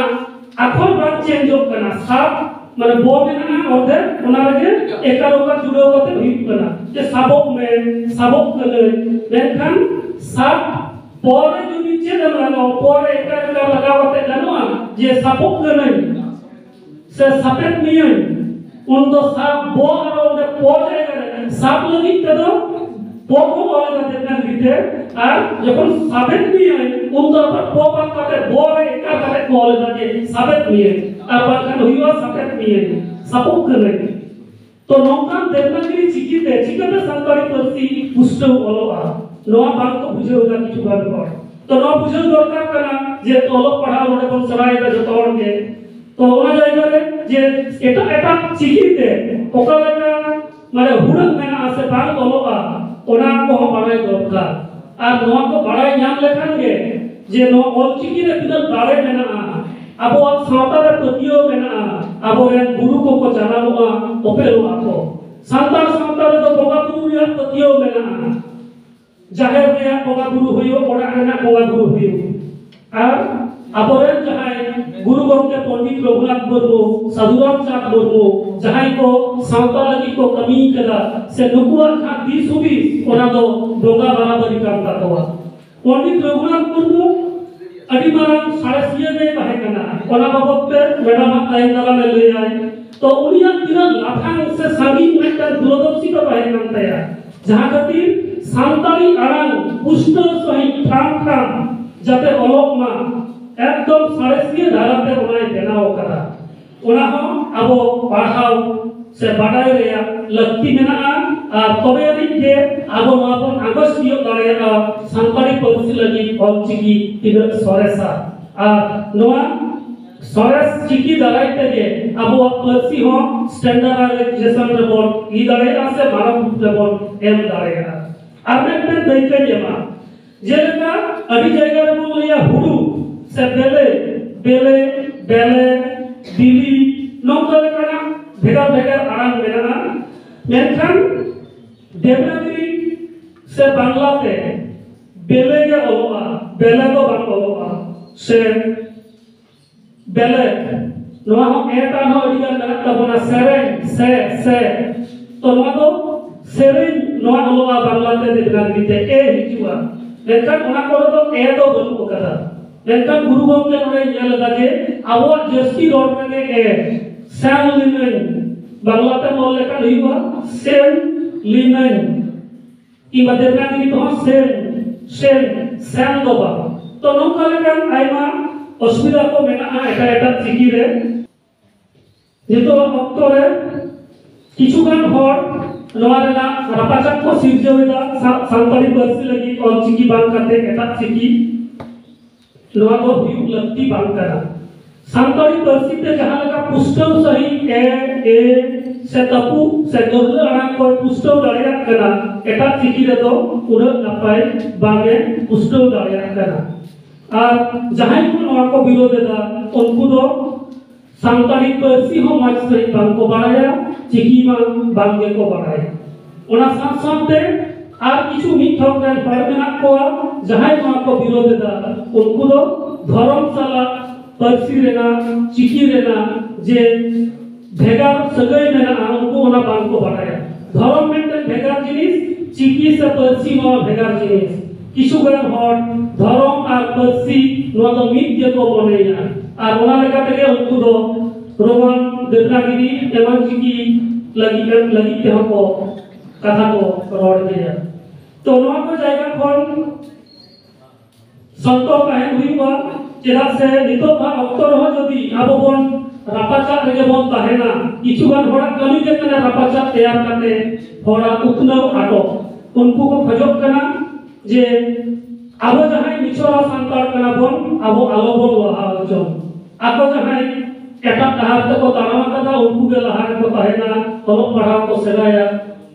ᱟᱠᱷᱚᱨ ᱵᱟᱝ ᱪᱮᱧᱡᱚᱜ ᱠᱟᱱᱟ᱾ ᱥᱟᱵ ᱢᱟᱱᱮ ᱵᱚ ᱢᱮᱱᱟᱜᱼᱟ ᱚᱨᱫᱷᱮᱠ, ᱚᱱᱟ ᱨᱮᱜᱮ ᱮᱠᱟᱨ ᱚᱠᱟᱨ ᱡᱩᱲᱟᱹᱣ ᱠᱟᱛᱮ ᱦᱩᱭᱩᱜ ᱠᱟᱱᱟ, ᱡᱮ ᱥᱟᱵᱚᱜ ᱢᱮ, ᱥᱟᱵᱚᱜ ᱠᱟᱹᱱᱟᱹᱧ᱾ ᱢᱮᱱᱠᱷᱟᱱ ᱥᱟᱵ ᱯᱚᱨᱮ ᱡᱩᱫᱤ ᱪᱮᱫ ᱮᱢ ᱞᱟᱜᱟᱣᱟ, ᱯᱚᱨᱮ ᱮᱠᱟᱨ ᱮᱠᱟᱨ ᱞᱟᱜᱟᱣ ᱠᱟᱛᱮ ᱜᱟᱱᱚᱜᱼᱟ ᱡᱮ ᱥᱟᱵᱚᱜ ᱠᱟᱹᱱᱟᱹᱧ ᱥᱮ ᱥᱟᱵᱮᱫ ᱢᱤᱭᱟᱹᱧ? ᱩᱱ ᱫᱚ ᱥᱟᱵ ᱵᱚ ᱟᱨ ᱚᱸᱰᱮ ᱯᱚ ᱡᱟᱭᱜᱟ ᱨᱮ ᱥᱟᱵ ᱞᱟᱹᱜᱤᱫ ᱛᱮᱫᱚ ᱯᱚ ᱠᱚ ᱚᱞ ᱮᱫᱟ ᱫᱮᱵᱽᱱᱟᱜᱽᱨᱤ ᱛᱮ, ᱟᱨ ᱡᱚᱠᱷᱚᱱ ᱥᱟᱵᱮᱫ ᱢᱤᱭᱟᱹᱧ ᱩᱱ ᱫᱚ ᱟᱵᱟᱨ ᱯᱚ ᱵᱟᱝ ᱠᱟᱛᱮ ᱵᱚ ᱨᱮ ᱮᱠᱟᱨ ᱠᱟᱛᱮ ᱠᱚ ᱚᱞ ᱮᱫᱟ ᱡᱮ ᱥᱟᱵᱮᱫ ᱢᱤᱭᱟᱹᱧ, ᱟᱨ ᱵᱟᱝᱠᱷᱟᱱ ᱦᱩᱭᱩᱜᱼᱟ ᱥᱟᱵᱮᱫ ᱢᱤᱭᱟᱹᱧ, ᱥᱟᱵᱚᱜ ᱠᱟᱹᱱᱟᱹᱧ᱾ ᱛᱚ ᱱᱚᱝᱠᱟᱱ ᱫᱮᱵᱽᱱᱟᱜᱽᱨᱤ ᱪᱤᱠᱤᱛᱮ ᱪᱤᱠᱟᱹᱛᱮ ᱥᱟᱱᱛᱟᱲᱤ ᱯᱟᱹᱨᱥᱤ ᱯᱩᱥᱴᱟᱹᱣ ᱚᱞᱚᱜᱼᱟ? ᱱᱚᱣᱟ ᱵᱟᱝ ᱠᱚ ᱵᱩᱡᱷᱟᱹᱣ ᱮᱫᱟ ᱠᱤᱪᱷᱩ ᱜᱟᱱ ᱦᱚᱲ᱾ ᱛᱚ ᱱᱚᱣᱟ ᱵᱩᱡᱷᱟᱹᱣ ᱫᱚᱨᱠᱟᱨ ᱠᱟᱱᱟ, ᱡᱮᱦᱮᱛᱩ ᱚᱞᱚᱜ ᱯᱟᱲᱦᱟᱣ ᱱᱚᱰᱮ ᱵᱚᱱ ᱥᱮᱬᱟᱭᱮᱫᱟ ᱡᱚᱛᱚ ᱦᱚᱲ ᱜᱮ᱾ ᱛᱚ ᱚᱱᱟ ᱡᱟᱭᱜᱟ ᱨᱮ ᱡᱮ ᱮᱴᱟᱜ ᱮᱴᱟᱜ ᱪᱤᱠᱤᱛᱮ ᱚᱠᱟ ᱞᱮᱠᱟ ᱢᱟᱱᱮ ᱦᱩᱲᱟᱹᱜ ᱢᱮᱱᱟᱜᱼᱟ ᱥᱮ ᱵᱟᱝ ᱚᱞᱚᱜᱼᱟ, ᱚᱱᱟ ᱠᱚᱦᱚᱸ ᱵᱟᱲᱟᱭ ᱫᱚᱨᱠᱟᱨ᱾ ᱟᱨ ᱱᱚᱣᱟ ᱠᱚ ᱵᱟᱲᱟᱭ ᱧᱟᱢ ᱞᱮᱠᱷᱟᱱ ᱜᱮ ᱡᱮ ᱱᱚᱣᱟ ᱚᱞᱪᱤᱠᱤ ᱨᱮ ᱛᱤᱱᱟᱹᱜ ᱫᱟᱲᱮ ᱢᱮᱱᱟᱜᱼᱟ, ᱟᱵᱚᱣᱟᱜ ᱥᱟᱶᱛᱟ ᱨᱮ ᱯᱟᱹᱛᱭᱟᱹᱣ ᱢᱮᱱᱟᱜᱼᱟ, ᱟᱵᱚᱨᱮᱱ ᱜᱩᱨᱩ ᱠᱚᱠᱚ ᱡᱟᱱᱟᱢᱚᱜᱼᱟ, ᱩᱯᱮᱞᱚᱜᱼᱟ ᱠᱚ᱾ ᱥᱟᱱᱛᱟᱲ ᱥᱟᱶᱛᱟ ᱨᱮᱫᱚ ᱵᱚᱸᱜᱟ ᱵᱩᱨᱩ ᱨᱮᱭᱟᱜ ᱯᱟᱹᱛᱭᱟᱹᱣ ᱢᱮᱱᱟᱜᱼᱟ᱾ ᱡᱟᱦᱮᱨ ᱨᱮᱭᱟᱜ ᱵᱚᱸᱜᱟ ᱵᱩᱨᱩ ᱦᱩᱭᱩᱜ, ᱚᱲᱟᱜ ᱨᱮᱱᱟᱜ ᱵᱚᱸᱜᱟ ᱵᱩᱨᱩ ᱦᱩᱭᱩᱜ, ᱟᱨ ᱟᱵᱚᱨᱮᱱ ᱡᱟᱦᱟᱸᱭ ᱜᱩᱨᱩ ᱜᱚᱢᱠᱮ ᱯᱚᱱᱰᱤᱛ ᱨᱚᱜᱷᱩᱱᱟᱛᱷ ᱢᱩᱨᱢᱩ, ᱥᱟᱹᱫᱷᱩ ᱨᱟᱢᱪᱟᱸᱫᱽ ᱢᱩᱨᱢᱩ, ᱡᱟᱦᱟᱸᱭ ᱠᱚ ᱥᱟᱶᱛᱟ ᱞᱟᱹᱜᱤᱫ ᱠᱚ ᱠᱟᱹᱢᱤ ᱠᱟᱫᱟ, ᱥᱮ ᱱᱩᱠᱩᱣᱟᱜ ᱡᱟᱦᱟᱸ ᱫᱤᱥ ᱦᱩᱫᱤᱥ, ᱚᱱᱟ ᱫᱚ ᱵᱚᱸᱜᱟ ᱵᱟᱨᱟᱵᱟᱨᱤ ᱠᱟᱱ ᱛᱟᱠᱚᱣᱟ᱾ ᱯᱚᱱᱰᱤᱛ ᱨᱚᱜᱷᱩᱱᱟᱛᱷ ᱢᱩᱨᱢᱩ ᱟᱹᱰᱤ ᱢᱟᱨᱟᱝ ᱥᱟᱬᱮᱥᱤᱭᱟᱹ ᱜᱮ ᱛᱟᱦᱮᱸ ᱠᱟᱱᱟ᱾ ᱚᱱᱟ ᱵᱟᱵᱚᱫ ᱛᱮ ᱢᱮᱰᱟᱢ ᱦᱟᱸᱜ ᱛᱟᱭᱚᱢ ᱫᱟᱨᱟᱢᱮ ᱞᱟᱹᱭᱟᱭ᱾ ᱛᱚ ᱩᱱᱤᱭᱟᱜ ᱛᱤᱱᱟᱹᱜ ᱞᱟᱯᱷᱟᱝ ᱥᱮ ᱥᱟᱺᱜᱤᱧ ᱢᱤᱫᱴᱟᱝ ᱫᱩᱨᱚᱫᱚᱨᱥᱤ ᱫᱚ ᱛᱟᱦᱮᱸ ᱠᱟᱱ ᱛᱟᱭᱟ, ᱡᱟᱦᱟᱸ ᱠᱷᱟᱹᱛᱤᱨ ᱥᱟᱱᱛᱟᱲᱤ ᱟᱲᱟᱝ ᱯᱩᱥᱴᱟᱹᱣ ᱥᱟᱺᱦᱤᱡ ᱴᱷᱟᱢ ᱴᱷᱟᱢ ᱡᱟᱛᱮ ᱚᱞᱚᱜ ᱢᱟ, ᱮᱠᱫᱚᱢ ᱥᱟᱬᱮᱥᱤᱭᱟᱹ ᱫᱷᱟᱨᱟᱛᱮ ᱚᱱᱟᱭ ᱵᱮᱱᱟᱣ ᱟᱠᱟᱫᱟ᱾ ᱚᱱᱟ ᱦᱚᱸ ᱟᱵᱚ ᱯᱟᱲᱦᱟᱣ ᱥᱮ ᱵᱟᱰᱟᱭ ᱨᱮᱭᱟᱜ ᱞᱟᱹᱠᱛᱤ ᱢᱮᱱᱟᱜᱼᱟ᱾ ᱟᱨ ᱛᱚᱵᱮ ᱟᱹᱱᱤᱡ ᱜᱮ ᱟᱵᱚ ᱱᱚᱣᱟ ᱵᱚᱱ ᱟᱸᱜᱚᱪ ᱛᱤᱭᱳᱜ ᱫᱟᱲᱮᱭᱟᱜᱼᱟ, ᱥᱟᱱᱛᱟᱲᱤ ᱯᱟᱹᱨᱥᱤ ᱞᱟᱹᱜᱤᱫ ᱚᱞᱪᱤᱠᱤ ᱛᱤᱱᱟᱹᱜ ᱥᱚᱨᱮᱥᱟ᱾ ᱟᱨ ᱱᱚᱣᱟ ᱥᱚᱨᱮᱥ ᱪᱤᱠᱤ ᱫᱟᱨᱟᱭ ᱛᱮᱜᱮ ᱟᱵᱚᱣᱟᱜ ᱯᱟᱹᱨᱥᱤ ᱦᱚᱸ standardization ᱨᱮᱵᱚᱱ ᱤᱫᱤ ᱫᱟᱲᱮᱭᱟᱜᱼᱟ ᱥᱮ ᱢᱟᱱᱚᱛ ᱨᱮᱵᱚᱱ ᱮᱢ ᱫᱟᱲᱮᱭᱟᱜᱼᱟ᱾ ᱟᱨ ᱢᱤᱫᱴᱮᱱ ᱫᱟᱹᱭᱠᱟᱹᱧ ᱮᱢᱟ, ᱡᱮᱞᱮᱠᱟ ᱟᱹᱰᱤ ᱡᱟᱭᱜᱟ ᱨᱮᱵᱚᱱ ᱞᱟᱹᱭᱟ ᱦᱩᱲᱩ ᱥᱮ ᱵᱮᱞᱮ, ᱵᱮᱞᱮ, ᱵᱮᱞᱮ, ᱵᱤᱞᱤ, ᱱᱚᱝᱠᱟ ᱞᱮᱠᱟᱱᱟᱜ ᱵᱷᱮᱜᱟᱨ ᱵᱷᱮᱜᱟᱨ ᱟᱲᱟᱝ ᱢᱮᱱᱟᱜᱼᱟ᱾ ᱢᱮᱱᱠᱷᱟᱱ ᱫᱮᱵᱽᱱᱟᱜᱽᱨᱤ ᱥᱮ ᱵᱟᱝᱞᱟ ᱛᱮ ᱵᱮᱞᱮ ᱜᱮ ᱚᱞᱚᱜᱼᱟ, ᱵᱮᱞᱮ ᱫᱚ ᱵᱟᱝ ᱚᱞᱚᱜᱼᱟ᱾ ᱥᱮ ᱵᱮᱞᱮ, ᱱᱚᱣᱟ ᱦᱚᱸ ᱮ ᱴᱟᱱ ᱦᱚᱸ ᱟᱹᱰᱤ ᱜᱟᱱ ᱢᱮᱱᱟᱜ ᱛᱟᱵᱚᱱᱟ᱾ ᱥᱮᱨᱮᱧ, ᱥᱮ, ᱥᱮ᱾ ᱛᱚ ᱱᱚᱣᱟ ᱫᱚ ᱥᱮᱨᱮᱧ, ᱱᱚᱣᱟ ᱚᱞᱚᱜᱼᱟ ᱵᱟᱝᱞᱟ ᱛᱮ, ᱫᱮᱵᱽᱱᱟᱜᱽᱨᱤ ᱛᱮ ᱮ ᱦᱤᱡᱩᱜᱼᱟ᱾ ᱢᱮᱱᱠᱷᱟᱱ ᱚᱱᱟ ᱠᱚᱨᱮ ᱫᱚ ᱮ ᱫᱚ ᱵᱟᱹᱱᱩᱜ ᱟᱠᱟᱫᱟ᱾ ᱢᱮᱱᱠᱷᱟᱱ ᱜᱩᱨᱩ ᱜᱚᱢᱠᱮ ᱱᱚᱰᱮ ᱧᱮᱞ ᱮᱫᱟ ᱡᱮ ᱟᱵᱚᱣᱟᱜ ᱡᱟᱹᱥᱛᱤ ᱨᱚᱲ ᱨᱮᱜᱮ ᱮ, ᱥᱮᱱ ᱞᱤᱱᱟᱹᱧ, ᱵᱟᱝᱞᱟ ᱛᱮ ᱚᱞ ᱞᱮᱠᱷᱟᱱ ᱦᱩᱭᱩᱜᱼᱟ ᱥᱮᱱ ᱞᱤᱱᱟᱹᱧ᱾ ᱠᱤᱝᱵᱟ ᱫᱮᱵᱽᱱᱟᱜᱽᱨᱤ ᱛᱮᱦᱚᱸ ᱥᱮᱱ, ᱥᱮᱱ, ᱥᱮᱱ ᱫᱚ ᱵᱟᱝ᱾ ᱛᱚ ᱱᱚᱝᱠᱟ ᱞᱮᱠᱟᱱ ᱟᱭᱢᱟ ᱚᱥᱩᱵᱤᱫᱷᱟ ᱠᱚ ᱢᱮᱱᱟᱜᱼᱟ ᱮᱴᱟᱜ ᱮᱴᱟᱜ ᱪᱤᱠᱤ ᱨᱮ᱾ ᱱᱤᱛᱚᱜ ᱚᱠᱛᱚ ᱨᱮ ᱠᱤᱪᱷᱩ ᱜᱟᱱ ᱦᱚᱲ ᱱᱚᱣᱟ ᱨᱮᱱᱟᱜ ᱨᱟᱯᱟᱪᱟᱜ ᱠᱚ ᱥᱤᱨᱡᱟᱹᱣ ᱮᱫᱟ, ᱥᱟ-, ᱥᱟᱱᱛᱟᱲᱤ ᱯᱟᱹᱨᱥᱤ ᱞᱟᱹᱜᱤᱫ ᱚᱞᱪᱤᱠᱤ ᱵᱟᱝ ᱠᱟᱛᱮ ᱮᱴᱟᱜ ᱪᱤᱠᱤ, ᱱᱚᱣᱟ ᱫᱚ ᱦᱩᱭᱩᱜ ᱞᱟᱹᱠᱛᱤ ᱵᱟᱝ ᱠᱟᱱᱟ᱾ ᱥᱟᱱᱛᱟᱲᱤ ᱯᱟᱹᱨᱥᱤ ᱛᱮ ᱡᱟᱦᱟᱸ ᱞᱮᱠᱟ ᱯᱩᱥᱴᱟᱹᱣ ᱥᱟᱺᱦᱤᱡ ᱮ, ᱮ ᱥᱮ ᱛᱟᱹᱯᱩ ᱥᱮ ᱜᱟᱹᱦᱞᱟᱹ ᱟᱲᱟᱝ ᱠᱚᱭ ᱯᱩᱥᱴᱟᱹᱣ ᱫᱟᱲᱮᱭᱟᱜ ᱠᱟᱱᱟ, ᱮᱴᱟᱜ ᱪᱤᱠᱤ ᱨᱮᱫᱚ ᱩᱱᱟᱹᱜ ᱱᱟᱯᱟᱭ ᱵᱟᱝ ᱮ ᱯᱩᱥᱴᱟᱹᱣ ᱫᱟᱲᱮᱭᱟᱜ ᱠᱟᱱᱟ᱾ ᱟᱨ ᱡᱟᱦᱟᱸᱭ ᱠᱚ ᱱᱚᱣᱟ ᱠᱚ ᱵᱤᱨᱳᱫ ᱮᱫᱟ, ᱩᱱᱠᱩ ᱫᱚ ᱥᱟᱱᱛᱟᱲᱤ ᱯᱟᱹᱨᱥᱤ ᱦᱚᱸ ᱢᱚᱡᱽ ᱥᱟᱺᱦᱤᱡ ᱵᱟᱝ ᱠᱚ ᱵᱟᱲᱟᱭᱟ, ᱪᱤᱠᱤ ᱢᱟ ᱵᱟᱝ ᱜᱮᱠᱚ ᱵᱟᱲᱟᱭᱟ᱾ ᱚᱱᱟ ᱥᱟᱶ ᱥᱟᱶᱛᱮ ᱟᱨ ᱠᱤᱪᱷᱩ ᱢᱤᱫ ᱛᱷᱚᱠ ᱨᱮᱱ ᱦᱚᱲ ᱢᱮᱱᱟᱜ ᱠᱚᱣᱟ, ᱡᱟᱦᱟᱸᱭ ᱱᱚᱣᱟ ᱠᱚ ᱵᱤᱨᱳᱫ ᱮᱫᱟ, ᱩᱱᱠᱩ ᱫᱚ ᱫᱷᱚᱨᱚᱢ ᱥᱟᱞᱟᱜ ᱯᱟᱹᱨᱥᱤ ᱨᱮᱱᱟᱜ, ᱪᱤᱠᱤ ᱨᱮᱱᱟᱜ ᱡᱮ ᱵᱷᱮᱜᱟᱨ ᱥᱟᱹᱜᱟᱹᱭ ᱢᱮᱱᱟᱜᱼᱟ, ᱩᱱᱠᱩ ᱚᱱᱟ ᱵᱟᱝ ᱠᱚ ᱵᱟᱲᱟᱭᱟ᱾ ᱫᱷᱚᱨᱚᱢ ᱢᱤᱫᱴᱮᱱ ᱵᱷᱮᱜᱟᱨ ᱡᱤᱱᱤᱥ, ᱪᱤᱠᱤ ᱥᱮ ᱯᱟᱹᱨᱥᱤ ᱱᱚᱣᱟ ᱵᱷᱮᱜᱟᱨ ᱡᱤᱱᱤᱥ᱾ ᱠᱤᱪᱷᱩ ᱜᱟᱱ ᱦᱚᱲ ᱫᱷᱚᱨᱚᱢ ᱟᱨ ᱯᱟᱹᱨᱥᱤ ᱱᱚᱣᱟ ᱫᱚ ᱢᱤᱫ ᱜᱮᱠᱚ ᱢᱚᱱᱮᱭᱟ, ᱟᱨ ᱚᱱᱟ ᱞᱮᱠᱟ ᱛᱮᱜᱮ ᱩᱱᱠᱩ ᱫᱚ ᱨᱳᱢᱟᱱ, ᱫᱮᱵᱽᱱᱟᱜᱤᱨᱤ ᱮᱢᱟᱱ ᱪᱤᱠᱤ ᱞᱟᱹᱜᱤᱫ, ᱞᱟᱹᱜᱤᱫ ᱛᱮᱦᱚᱸ ᱠᱚ ᱠᱟᱛᱷᱟ ᱠᱚ ᱨᱚᱲ ᱜᱮᱭᱟ᱾ ᱛᱚ ᱱᱚᱣᱟ ᱠᱚ ᱡᱟᱭᱜᱟ ᱠᱷᱚᱱ ᱥᱚᱱᱛᱚᱨ ᱛᱟᱦᱮᱱ ᱦᱩᱭᱩᱜᱼᱟ᱾ ᱪᱮᱫᱟᱜ ᱥᱮ ᱱᱤᱛᱚᱜ ᱱᱚᱣᱟ ᱚᱠᱛᱚ ᱨᱮᱦᱚᱸ ᱡᱩᱫᱤ ᱟᱵᱚ ᱵᱚᱱ ᱨᱟᱯᱟᱪᱟᱜ ᱨᱮᱜᱮ ᱵᱚᱱ ᱛᱟᱦᱮᱱᱟ, ᱠᱤᱪᱷᱩ ᱜᱟᱱ ᱦᱚᱲᱟᱜ ᱠᱟᱹᱢᱤ ᱜᱮ ᱠᱟᱱᱟ ᱨᱟᱯᱟᱪᱟᱜ ᱛᱮᱭᱟᱨ ᱠᱟᱛᱮ ᱦᱚᱲᱟᱜ ᱩᱛᱱᱟᱹᱣ ᱟᱴᱚᱠ᱾ ᱩᱱᱠᱩ ᱠᱚ ᱠᱷᱚᱡᱚᱜ ᱠᱟᱱᱟ ᱡᱮ ᱟᱵᱚ ᱡᱟᱦᱟᱸᱭ ᱢᱤᱪᱷᱚᱨᱟ ᱥᱟᱱᱛᱟᱲ ᱠᱟᱱᱟ ᱵᱚᱱ, ᱟᱵᱚ ᱟᱞᱚ ᱵᱚᱱ ᱞᱟᱦᱟ ᱦᱚᱪᱚ᱾ ᱟᱠᱚ ᱡᱟᱦᱟᱸᱭ ᱮᱴᱟᱜ ᱰᱟᱦᱟᱨ ᱛᱮᱠᱚ ᱛᱟᱲᱟᱢ ᱟᱠᱟᱫᱟ, ᱩᱱᱠᱩ ᱜᱮ ᱞᱟᱦᱟ ᱨᱮᱠᱚ ᱛᱟᱦᱮᱱᱟ, ᱚᱞᱚᱜ ᱯᱟᱲᱦᱟᱣ ᱠᱚ ᱥᱮᱬᱟᱭᱟ᱾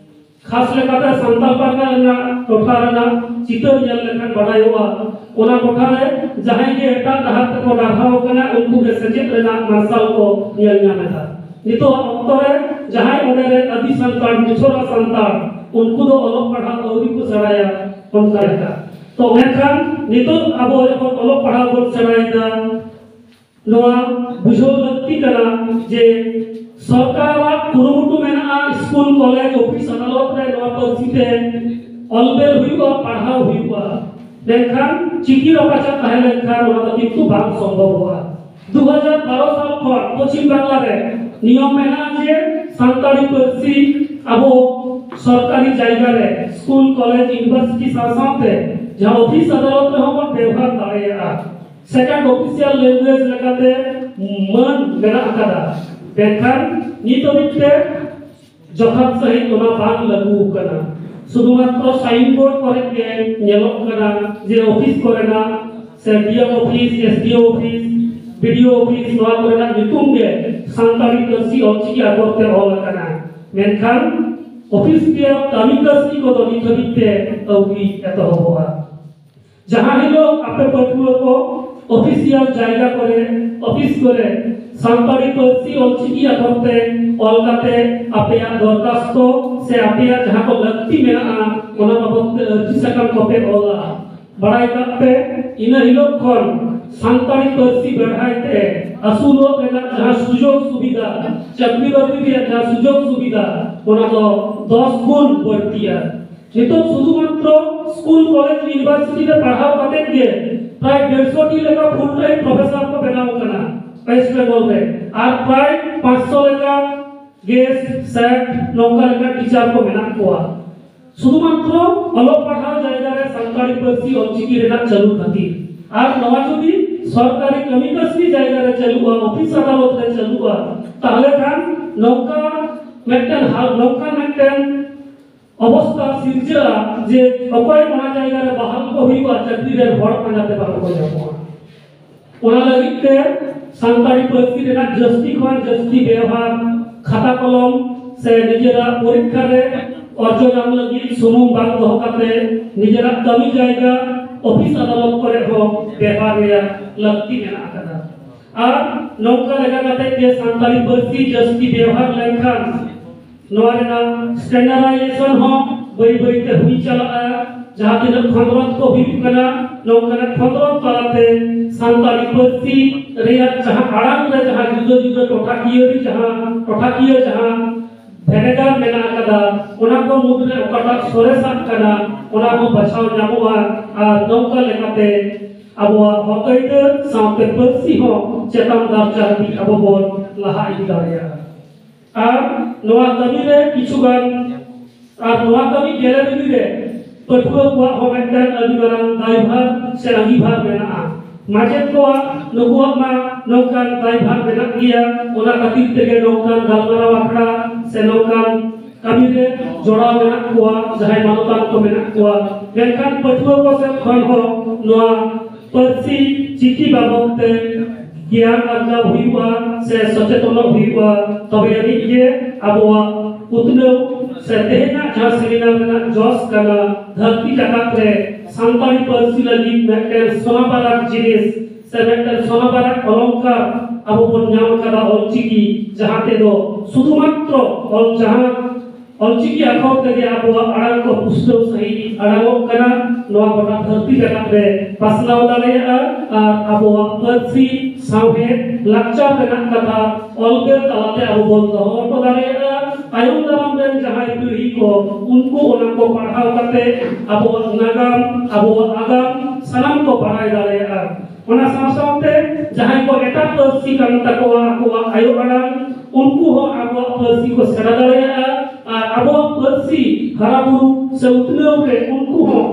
ᱠᱷᱟᱥ ᱞᱮᱠᱟᱛᱮ ᱥᱟᱱᱛᱟᱲ ᱯᱟᱨᱜᱟᱱᱟ ᱨᱮᱱᱟᱜ ᱴᱚᱴᱷᱟ ᱨᱮᱱᱟᱜ ᱪᱤᱛᱟᱹᱨ ᱧᱮᱞ ᱞᱮᱠᱷᱟᱱ ᱵᱟᱰᱟᱭᱚᱜᱼᱟ, ᱚᱱᱟ ᱴᱚᱴᱷᱟ ᱨᱮ ᱡᱟᱦᱟᱸᱭ ᱜᱮ ᱮᱴᱟᱜ ᱰᱟᱦᱟᱨ ᱛᱮᱠᱚ ᱰᱟᱨᱦᱟᱣ ᱟᱠᱟᱱᱟ, ᱩᱱᱠᱩ ᱜᱮ ᱥᱮᱪᱮᱫ ᱨᱮᱱᱟᱜ ᱢᱟᱨᱥᱟᱞ ᱠᱚ ᱧᱮᱞ ᱧᱟᱢ ᱮᱫᱟ᱾ ᱱᱤᱛᱚᱜ ᱚᱠᱛᱚ ᱨᱮ ᱡᱟᱦᱟᱸᱭ ᱚᱸᱰᱮ ᱨᱮᱱ ᱟᱹᱫᱤ ᱥᱟᱱᱛᱟᱲ, ᱢᱤᱪᱷᱚᱨᱟ ᱥᱟᱱᱛᱟᱲ, ᱩᱱᱠᱩ ᱫᱚ ᱚᱞᱚᱜ ᱯᱟᱲᱦᱟᱜ ᱟᱹᱣᱨᱤ ᱠᱚ ᱥᱮᱬᱟᱭᱟ᱾ ᱚᱱᱠᱟ ᱞᱮᱠᱟ ᱛᱚ ᱢᱮᱱᱠᱷᱟᱱ ᱱᱤᱛᱚᱜ ᱟᱵᱚ ᱡᱚᱠᱷᱚᱱ ᱚᱞᱚᱜ ᱯᱟᱲᱦᱟᱣ ᱵᱚᱱ ᱥᱮᱬᱟᱭᱮᱫᱟ, ᱱᱚᱣᱟ ᱵᱩᱡᱷᱟᱹᱣ ᱞᱟᱹᱠᱛᱤ ᱠᱟᱱᱟ ᱡᱮ ᱥᱚᱨᱠᱟᱨᱟᱜ ᱠᱩᱨᱩᱢᱩᱴᱩ ᱢᱮᱱᱟᱜᱼᱟ, ᱥᱠᱩᱞ, ᱠᱚᱞᱮᱡᱽ, ᱚᱯᱷᱤᱥ, ᱟᱫᱟᱞᱚᱛ ᱨᱮ ᱱᱚᱣᱟ ᱯᱟᱹᱨᱥᱤ ᱛᱮ ᱚᱞ ᱵᱮᱞ ᱦᱩᱭᱩᱜᱼᱟ, ᱯᱟᱲᱦᱟᱣ ᱦᱩᱭᱩᱜᱼᱟ᱾ ᱢᱮᱱᱠᱷᱟᱱ ᱪᱤᱠᱤ ᱨᱟᱯᱟᱪᱟᱜ ᱛᱟᱦᱮᱸ ᱞᱮᱱᱠᱷᱟᱱ ᱚᱱᱟ ᱫᱚ ᱠᱤᱱᱛᱩ ᱵᱟᱝ ᱥᱚᱢᱵᱷᱚᱵᱚᱜᱼᱟ᱾ ᱫᱩ ᱦᱟᱡᱟᱨ ᱵᱟᱨᱚ ᱥᱟᱞ ᱠᱷᱚᱱ ᱯᱚᱪᱷᱤᱢ ᱵᱟᱝᱞᱟ ᱨᱮ ᱱᱤᱭᱚᱢ ᱢᱮᱱᱟᱜᱼᱟ ᱡᱮ ᱥᱟᱱᱛᱟᱲᱤ ᱯᱟᱹᱨᱥᱤ ᱟᱵᱚ ᱥᱚᱨᱠᱟᱨᱤ ᱡᱟᱭᱜᱟ ᱨᱮ, ᱥᱠᱩᱞ, ᱠᱚᱞᱮᱡᱽ, ᱤᱭᱩᱱᱤᱵᱷᱟᱨᱥᱤᱴᱤ ᱥᱟᱶ ᱥᱟᱶᱛᱮ ᱡᱟᱦᱟᱸ ᱚᱯᱷᱤᱥ ᱟᱫᱟᱞᱚᱛ ᱨᱮᱦᱚᱸ ᱵᱚᱱ ᱵᱮᱣᱦᱟᱨ ᱫᱟᱲᱮᱭᱟᱜᱼᱟ᱾ ᱥᱮᱠᱮᱱᱰ ᱚᱯᱷᱤᱥᱤᱭᱟᱞ ᱞᱮᱝᱜᱩᱭᱮᱡᱽ ᱞᱮᱠᱟᱛᱮ ᱢᱟᱹᱱ ᱢᱮᱱᱟᱜ ᱟᱠᱟᱫᱟ, ᱢᱮᱱᱠᱷᱟᱱ ᱱᱤᱛ ᱦᱟᱹᱵᱤᱡ ᱛᱮ ᱡᱚᱛᱷᱟᱛ ᱥᱟᱺᱦᱤᱡ ᱚᱱᱟ ᱵᱟᱝ ᱞᱟᱹᱜᱩ ᱟᱠᱟᱱᱟ᱾ ᱥᱩᱫᱷᱩ ᱢᱟᱛᱨᱚ ᱥᱟᱭᱤᱱ ᱵᱳᱨᱰ ᱠᱚᱨᱮ ᱜᱮ ᱧᱮᱞᱚᱜ ᱠᱟᱱᱟ ᱡᱮ ᱚᱯᱷᱤᱥ ᱠᱚᱨᱮᱱᱟᱜ ᱥᱮ D M office, S D O office, B D O office, ᱱᱚᱣᱟ ᱠᱚᱨᱮᱱᱟᱜ ᱧᱩᱛᱩᱢ ᱜᱮ ᱥᱟᱱᱛᱟᱲᱤ ᱯᱟᱹᱨᱥᱤ ᱚᱞᱪᱤᱠᱤ ᱟᱠᱷᱚᱨ ᱛᱮ ᱚᱞ ᱟᱠᱟᱱᱟ, ᱢᱮᱱᱠᱷᱟᱱ ᱚᱯᱷᱤᱥᱤᱭᱟᱞ ᱠᱟᱹᱢᱤ ᱠᱟᱹᱥᱱᱤ ᱠᱚᱫᱚ ᱱᱤᱛ ᱦᱟᱹᱵᱤᱡ ᱛᱮ ᱟᱹᱣᱨᱤ ᱮᱛᱚᱦᱚᱵᱚᱜᱼᱟ᱾ ᱡᱟᱦᱟᱸ ᱦᱤᱞᱳᱜ ᱟᱯᱮ ᱯᱟᱹᱴᱷᱩᱣᱟᱹ ᱠᱚ ᱚᱯᱷᱤᱥᱤᱭᱟᱞ ᱡᱟᱭᱜᱟ ᱠᱚᱨᱮ, ᱚᱯᱷᱤᱥ ᱠᱚᱨᱮ ᱥᱟᱱᱛᱟᱲᱤ ᱯᱟᱹᱨᱥᱤ ᱚᱞᱪᱤᱠᱤ ᱟᱠᱷᱚᱨ ᱛᱮ ᱚᱞ ᱠᱟᱛᱮ ᱟᱯᱮᱭᱟᱜ ᱫᱚᱨᱠᱷᱟᱥᱛᱚ ᱥᱮ ᱟᱯᱮᱭᱟᱜ ᱡᱟᱦᱟᱸ ᱠᱚ ᱞᱟᱹᱠᱛᱤ ᱢᱮᱱᱟᱜᱼᱟ, ᱚᱱᱟ ᱵᱟᱵᱚᱫ ᱛᱮ ᱟᱹᱨᱡᱤ ᱥᱟᱠᱟᱢ ᱠᱚᱯᱮ ᱚᱞᱟ, ᱵᱟᱲᱟᱭ ᱠᱟᱜ ᱯᱮ, ᱤᱱᱟᱹ ᱦᱤᱞᱳᱜ ᱠᱷᱚᱱ ᱥᱟᱱᱛᱟᱲᱤ ᱯᱟᱹᱨᱥᱤ ᱵᱮᱲᱦᱟᱭ ᱛᱮ ᱟᱹᱥᱩᱞᱚᱜ ᱨᱮᱱᱟᱜ ᱡᱟᱦᱟᱸ ᱥᱩᱡᱳᱜᱽ ᱥᱩᱵᱤᱫᱷᱟ, ᱪᱟᱹᱠᱨᱤ ᱵᱟᱹᱠᱨᱤ ᱨᱮᱭᱟᱜ ᱡᱟᱦᱟᱸ ᱥᱩᱡᱳᱜᱽ ᱥᱩᱵᱤᱫᱷᱟ, ᱚᱱᱟ ᱫᱚ ᱫᱚᱥ ᱜᱩᱱ ᱵᱟᱹᱲᱛᱤᱜᱼᱟ᱾ ᱱᱤᱛᱚᱜ ᱥᱩᱫᱷᱩ ᱢᱟᱛᱨᱚ ᱥᱠᱩᱞ, ᱠᱚᱞᱮᱡᱽ, ᱤᱭᱩᱱᱤᱵᱷᱟᱨᱥᱤᱴᱤ ᱨᱮ ᱯᱟᱲᱦᱟᱣ ᱠᱟᱛᱮ ᱜᱮ ᱯᱨᱟᱭ ᱰᱮᱲᱥᱚ ᱴᱤ ᱞᱮᱠᱟ ᱯᱷᱩᱞ ᱴᱟᱭᱤᱢ ᱯᱨᱚᱯᱷᱮᱥᱚᱨ ᱠᱚ ᱵᱮᱱᱟᱣ ᱠᱟᱱᱟ ᱳᱭᱮᱥᱴ ᱵᱮᱝᱜᱚᱞ ᱨᱮ, ᱟᱨ ᱯᱨᱟᱭ ᱯᱟᱸᱪᱥᱚ ᱞᱮᱠᱟ ᱜᱮᱥᱴ, ᱥᱮᱴ, ᱱᱚᱝᱠᱟ ᱞᱮᱠᱟ ᱴᱤᱪᱟᱨ ᱠᱚ ᱢᱮᱱᱟᱜ ᱠᱚᱣᱟ᱾ ᱥᱩᱫᱷᱩ ᱢᱟᱛᱨᱚ ᱚᱞᱚᱜ ᱯᱟᱲᱦᱟᱣ ᱡᱟᱭᱜᱟ ᱨᱮ ᱥᱟᱱᱛᱟᱲᱤ ᱯᱟᱹᱨᱥᱤ ᱚᱞᱪᱤᱠᱤ ᱨᱮᱱᱟᱜ ᱪᱟᱹᱞᱩ ᱠᱷᱟᱹᱛᱤᱨ᱾ ᱟᱨ ᱱᱚᱣᱟ ᱡᱩᱫᱤ ᱥᱚᱨᱠᱟᱨᱤ ᱠᱟᱹᱢᱤ ᱠᱟᱹᱥᱱᱤ ᱡᱟᱭᱜᱟ ᱨᱮ ᱪᱟᱹᱞᱩᱜᱼᱟ, ᱚᱯᱷᱤᱥ ᱟᱫᱟᱞᱚᱛ ᱨᱮ ᱪᱟᱹᱞᱩᱜᱼᱟ, ᱛᱟᱦᱞᱮ ᱠᱷᱟᱱ ᱱᱚᱝᱠᱟ ᱢᱤᱫᱴᱮᱱ ᱦᱟᱞ, ᱱᱚᱝᱠᱟ ᱢᱤᱫᱴᱮᱱ ᱚᱵᱚᱥᱛᱟ ᱥᱤᱨᱡᱟᱹᱜᱼᱟ ᱡᱮ ᱚᱠᱚᱭ ᱚᱱᱟ ᱡᱟᱭᱜᱟ ᱨᱮ ᱵᱟᱦᱟᱞ ᱠᱚ ᱦᱩᱭᱩᱜᱼᱟ, ᱪᱟᱹᱠᱨᱤ ᱨᱮᱱ ᱦᱚᱲ ᱯᱟᱸᱡᱟᱛᱮ ᱵᱟᱝ ᱠᱚ ᱧᱟᱢᱚᱜᱼᱟ᱾ ᱚᱱᱟ ᱞᱟᱹᱜᱤᱫ ᱛᱮ ᱥᱟᱱᱛᱟᱲᱤ ᱯᱟᱹᱨᱥᱤ ᱨᱮᱱᱟᱜ ᱡᱟᱹᱥᱛᱤ ᱠᱷᱚᱱ ᱡᱟᱹᱥᱛᱤ ᱵᱮᱣᱦᱟᱨ, ᱠᱷᱟᱛᱟ ᱠᱚᱞᱚᱢ ᱥᱮ ᱱᱤᱡᱮᱨᱟᱜ ᱯᱚᱨᱤᱠᱠᱷᱟ ᱨᱮ ᱚᱨᱡᱚ ᱧᱟᱢ ᱞᱟᱹᱜᱤᱫ ᱥᱩᱢᱩᱝ ᱵᱟᱝ ᱫᱚᱦᱚ ᱠᱟᱛᱮ ᱱᱤᱡᱮᱨᱟᱜ ᱠᱟᱹᱢᱤ ᱡᱟᱭᱜᱟ, ᱚᱯᱷᱤᱥ ᱟᱫᱟᱞᱚᱛ ᱠᱚᱨᱮ ᱦᱚᱸ ᱵᱮᱣᱦᱟᱨ ᱨᱮᱭᱟᱜ ᱞᱟᱹᱠᱛᱤ ᱢᱮᱱᱟᱜ ᱟᱠᱟᱫᱟ᱾ ᱟᱨ ᱱᱚᱝᱠᱟ ᱞᱮᱠᱟ ᱠᱟᱛᱮ ᱜᱮ ᱥᱟᱱᱛᱟᱲᱤ ᱯᱟᱹᱨᱥᱤ ᱡᱟᱹᱥᱛᱤ ᱵᱮᱣᱦᱟᱨ ᱞᱮᱱᱠᱷᱟᱱ ᱱᱚᱣᱟ ᱨᱮᱱᱟᱜ ᱥᱴᱮᱱᱰᱟᱨᱰᱟᱭᱡᱮᱥᱚᱱ ᱦᱚᱸ ᱵᱟᱹᱭ ᱵᱟᱹᱭ ᱛᱮ ᱦᱩᱭ ᱪᱟᱞᱟᱜᱼᱟ᱾ ᱡᱟᱦᱟᱸ ᱛᱤᱱᱟᱹᱜ ᱠᱷᱚᱸᱫᱽᱨᱚᱸᱫᱽ ᱠᱚ ᱦᱩᱭᱩᱜ ᱠᱟᱱᱟ, ᱱᱚᱝᱠᱟᱱᱟᱜ ᱠᱷᱚᱸᱫᱽᱨᱚᱸᱫᱽ ᱛᱟᱞᱟᱛᱮ ᱥᱟᱱᱛᱟᱲᱤ ᱯᱟᱹᱨᱥᱤ ᱨᱮᱭᱟᱜ ᱡᱟᱦᱟᱸ ᱟᱲᱟᱝ ᱨᱮ ᱡᱟᱦᱟᱸ ᱡᱩᱫᱟᱹ ᱡᱩᱫᱟᱹ ᱴᱚᱴᱷᱟᱠᱤᱭᱟᱹ ᱨᱮ ᱡᱟᱦᱟᱸ ᱴᱚᱴᱷᱟᱠᱤᱭᱟᱹ ᱡᱟᱦᱟᱸ ᱵᱷᱮᱱᱮᱜᱟᱨ ᱢᱮᱱᱟᱜ ᱟᱠᱟᱫᱟ, ᱚᱱᱟ ᱠᱚ ᱢᱩᱫᱽᱨᱮ ᱚᱠᱟᱴᱟᱜ ᱥᱚᱨᱮᱥᱟᱜ ᱠᱟᱱᱟ, ᱚᱱᱟ ᱦᱚᱸ ᱵᱟᱪᱷᱟᱣ ᱧᱟᱢᱚᱜᱼᱟ᱾ ᱟᱨ ᱱᱚᱝᱠᱟ ᱞᱮᱠᱟᱛᱮ ᱟᱵᱚᱣᱟᱜ ᱦᱚᱠ ᱟᱹᱭᱫᱟᱹᱨ ᱥᱟᱶᱛᱮ ᱯᱟᱹᱨᱥᱤ ᱦᱚᱸ ᱪᱮᱛᱟᱱ ᱫᱟᱨᱡᱟ ᱦᱟᱹᱵᱤᱡ ᱟᱵᱚ ᱵᱚᱱ ᱞᱟᱦᱟ ᱤᱫᱤ ᱫᱟᱲᱮᱭᱟᱜᱼᱟ᱾ ᱟᱨ ᱱᱚᱣᱟ ᱠᱟᱹᱢᱤ ᱨᱮ ᱠᱤᱪᱷᱩ ᱜᱟᱱ, ᱟᱨ ᱱᱚᱣᱟ ᱠᱟᱹᱢᱤ ᱜᱮᱞᱮ ᱨᱤᱢᱤ ᱨᱮ ᱯᱟᱹᱴᱷᱩᱣᱟᱹ ᱠᱚᱣᱟᱜ ᱦᱚᱸ ᱢᱤᱫᱴᱟᱝ ᱟᱹᱰᱤ ᱢᱟᱨᱟᱝ ᱫᱟᱭᱵᱷᱟᱨ ᱥᱮ ᱟᱹᱜᱤᱵᱷᱟᱨ ᱢᱮᱱᱟᱜᱼᱟ᱾ ᱢᱟᱪᱮᱫ ᱠᱚᱣᱟᱜ ᱱᱩᱠᱩᱣᱟᱜ ᱢᱟ ᱱᱚᱝᱠᱟᱱ ᱫᱟᱭᱵᱷᱟᱨ ᱢᱮᱱᱟᱜ ᱜᱮᱭᱟ, ᱚᱱᱟ ᱠᱷᱟᱹᱛᱤᱨ ᱛᱮᱜᱮ ᱱᱚᱝᱠᱟᱱ ᱜᱟᱞᱢᱟᱨᱟᱣ ᱟᱠᱷᱲᱟ ᱥᱮ ᱱᱚᱝᱠᱟᱱ ᱠᱟᱹᱢᱤ ᱨᱮ ᱡᱚᱲᱟᱣ ᱢᱮᱱᱟᱜ ᱠᱚᱣᱟ, ᱡᱟᱦᱟᱸᱭ ᱢᱟᱱᱚᱛᱟᱱ ᱠᱚ ᱢᱮᱱᱟᱜ ᱠᱚᱣᱟ, ᱢᱮᱱᱠᱷᱟᱱ ᱯᱟᱹᱴᱷᱩᱣᱟᱹ ᱠᱚ ᱥᱮᱫ ᱠᱷᱚᱱ ᱦᱚᱸ ᱱᱚᱣᱟ ᱯᱟᱹᱨᱥᱤ ᱪᱤᱠᱤ ᱵᱟᱵᱚᱫ ᱛᱮ ᱜᱮᱭᱟᱱ ᱟᱨᱡᱟᱣ ᱦᱩᱭᱩᱜᱼᱟ ᱥᱮ ᱥᱚᱪᱮᱛᱚᱱᱚᱜ ᱦᱩᱭᱩᱜᱼᱟ, ᱛᱚᱵᱮ ᱟᱹᱱᱤᱡ ᱜᱮ ᱟᱵᱚᱣᱟᱜ ᱩᱛᱱᱟᱹᱣ ᱥᱮ ᱛᱮᱦᱮᱧᱟᱜ ᱡᱟᱦᱟᱸ ᱥᱮᱢᱤᱱᱟᱨ ᱨᱮᱱᱟᱜ ᱡᱚᱥ ᱠᱟᱱᱟ, ᱫᱷᱟᱹᱨᱛᱤ ᱡᱟᱠᱟᱛ ᱨᱮ ᱥᱟᱱᱛᱟᱲᱤ ᱯᱟᱹᱨᱥᱤ ᱞᱟᱹᱜᱤᱫ ᱢᱤᱫᱴᱮᱱ ᱥᱚᱱᱟ ᱯᱟᱨᱟᱜᱽ ᱡᱤᱱᱤᱥ ᱥᱮ ᱢᱤᱫᱴᱮᱱ ᱥᱚᱱᱟ ᱯᱟᱨᱟᱜᱽ ᱚᱞᱚᱝᱠᱟᱨ ᱟᱵᱚ ᱵᱚᱱ ᱧᱟᱢ ᱟᱠᱟᱫᱟ ᱚᱞᱪᱤᱠᱤ, ᱡᱟᱦᱟᱸ ᱛᱮᱫᱚ ᱥᱩᱫᱷᱩ ᱢᱟᱛᱨᱚ ᱚᱞ ᱡᱟᱦᱟᱸ ᱚᱞᱪᱤᱠᱤ ᱟᱠᱷᱚᱨ ᱛᱮᱜᱮ ᱟᱵᱚᱣᱟᱜ ᱟᱲᱟᱝ ᱠᱚ ᱯᱩᱥᱴᱟᱹᱣ ᱥᱟᱺᱦᱤᱡ ᱟᱲᱟᱝᱚᱜ ᱠᱟᱱᱟ᱾ ᱱᱚᱣᱟ ᱜᱚᱴᱟ ᱫᱷᱟᱹᱨᱛᱤ ᱡᱟᱠᱟᱛ ᱨᱮ ᱯᱟᱥᱱᱟᱣ ᱫᱟᱲᱮᱭᱟᱜᱼᱟ ᱟᱨ ᱟᱵᱚᱣᱟᱜ ᱯᱟᱹᱨᱥᱤ, ᱥᱟᱶᱦᱮᱫ, ᱞᱟᱠᱪᱟᱨ ᱨᱮᱱᱟᱜ ᱠᱟᱛᱷᱟ ᱚᱞ ᱵᱮᱞ ᱛᱟᱞᱟᱛᱮ ᱟᱵᱚ ᱵᱚᱱ ᱫᱚᱦᱚ ᱦᱚᱴᱚ ᱫᱟᱲᱮᱭᱟᱜᱼᱟ᱾ ᱛᱟᱭᱚᱢ ᱫᱟᱨᱟᱢ ᱨᱮᱱ ᱡᱟᱦᱟᱸᱭ ᱯᱤᱲᱦᱤ ᱠᱚ, ᱩᱱᱠᱩ ᱚᱱᱟ ᱠᱚ ᱯᱟᱲᱦᱟᱣ ᱠᱟᱛᱮ ᱟᱵᱚᱣᱟᱜ ᱱᱟᱜᱟᱢ, ᱟᱵᱚᱣᱟᱜ ᱟᱜᱟᱢ ᱥᱟᱱᱟᱢ ᱠᱚ ᱵᱟᱲᱟᱭ ᱫᱟᱲᱮᱭᱟᱜᱼᱟ᱾ ᱚᱱᱟ ᱥᱟᱶ ᱥᱟᱶᱛᱮ ᱡᱟᱦᱟᱸᱭ ᱠᱚ ᱮᱴᱟᱜ ᱯᱟᱹᱨᱥᱤ ᱠᱟᱱ ᱛᱟᱠᱚᱣᱟ ᱟᱠᱚᱣᱟᱜ ᱟᱭᱳ ᱟᱲᱟᱝ, ᱩᱱᱠᱩ ᱦᱚᱸ ᱟᱵᱚᱣᱟᱜ ᱯᱟᱹᱨᱥᱤ ᱠᱚ ᱥᱮᱬᱟ ᱫᱟᱲᱮᱭᱟᱜᱼᱟ ᱟᱨ ᱟᱵᱚᱣᱟᱜ ᱯᱟᱹᱨᱥᱤ ᱦᱟᱨᱟ ᱵᱩᱨᱩ ᱥᱮ ᱩᱛᱱᱟᱹᱣ ᱨᱮ ᱩᱱᱠᱩ ᱦᱚᱸ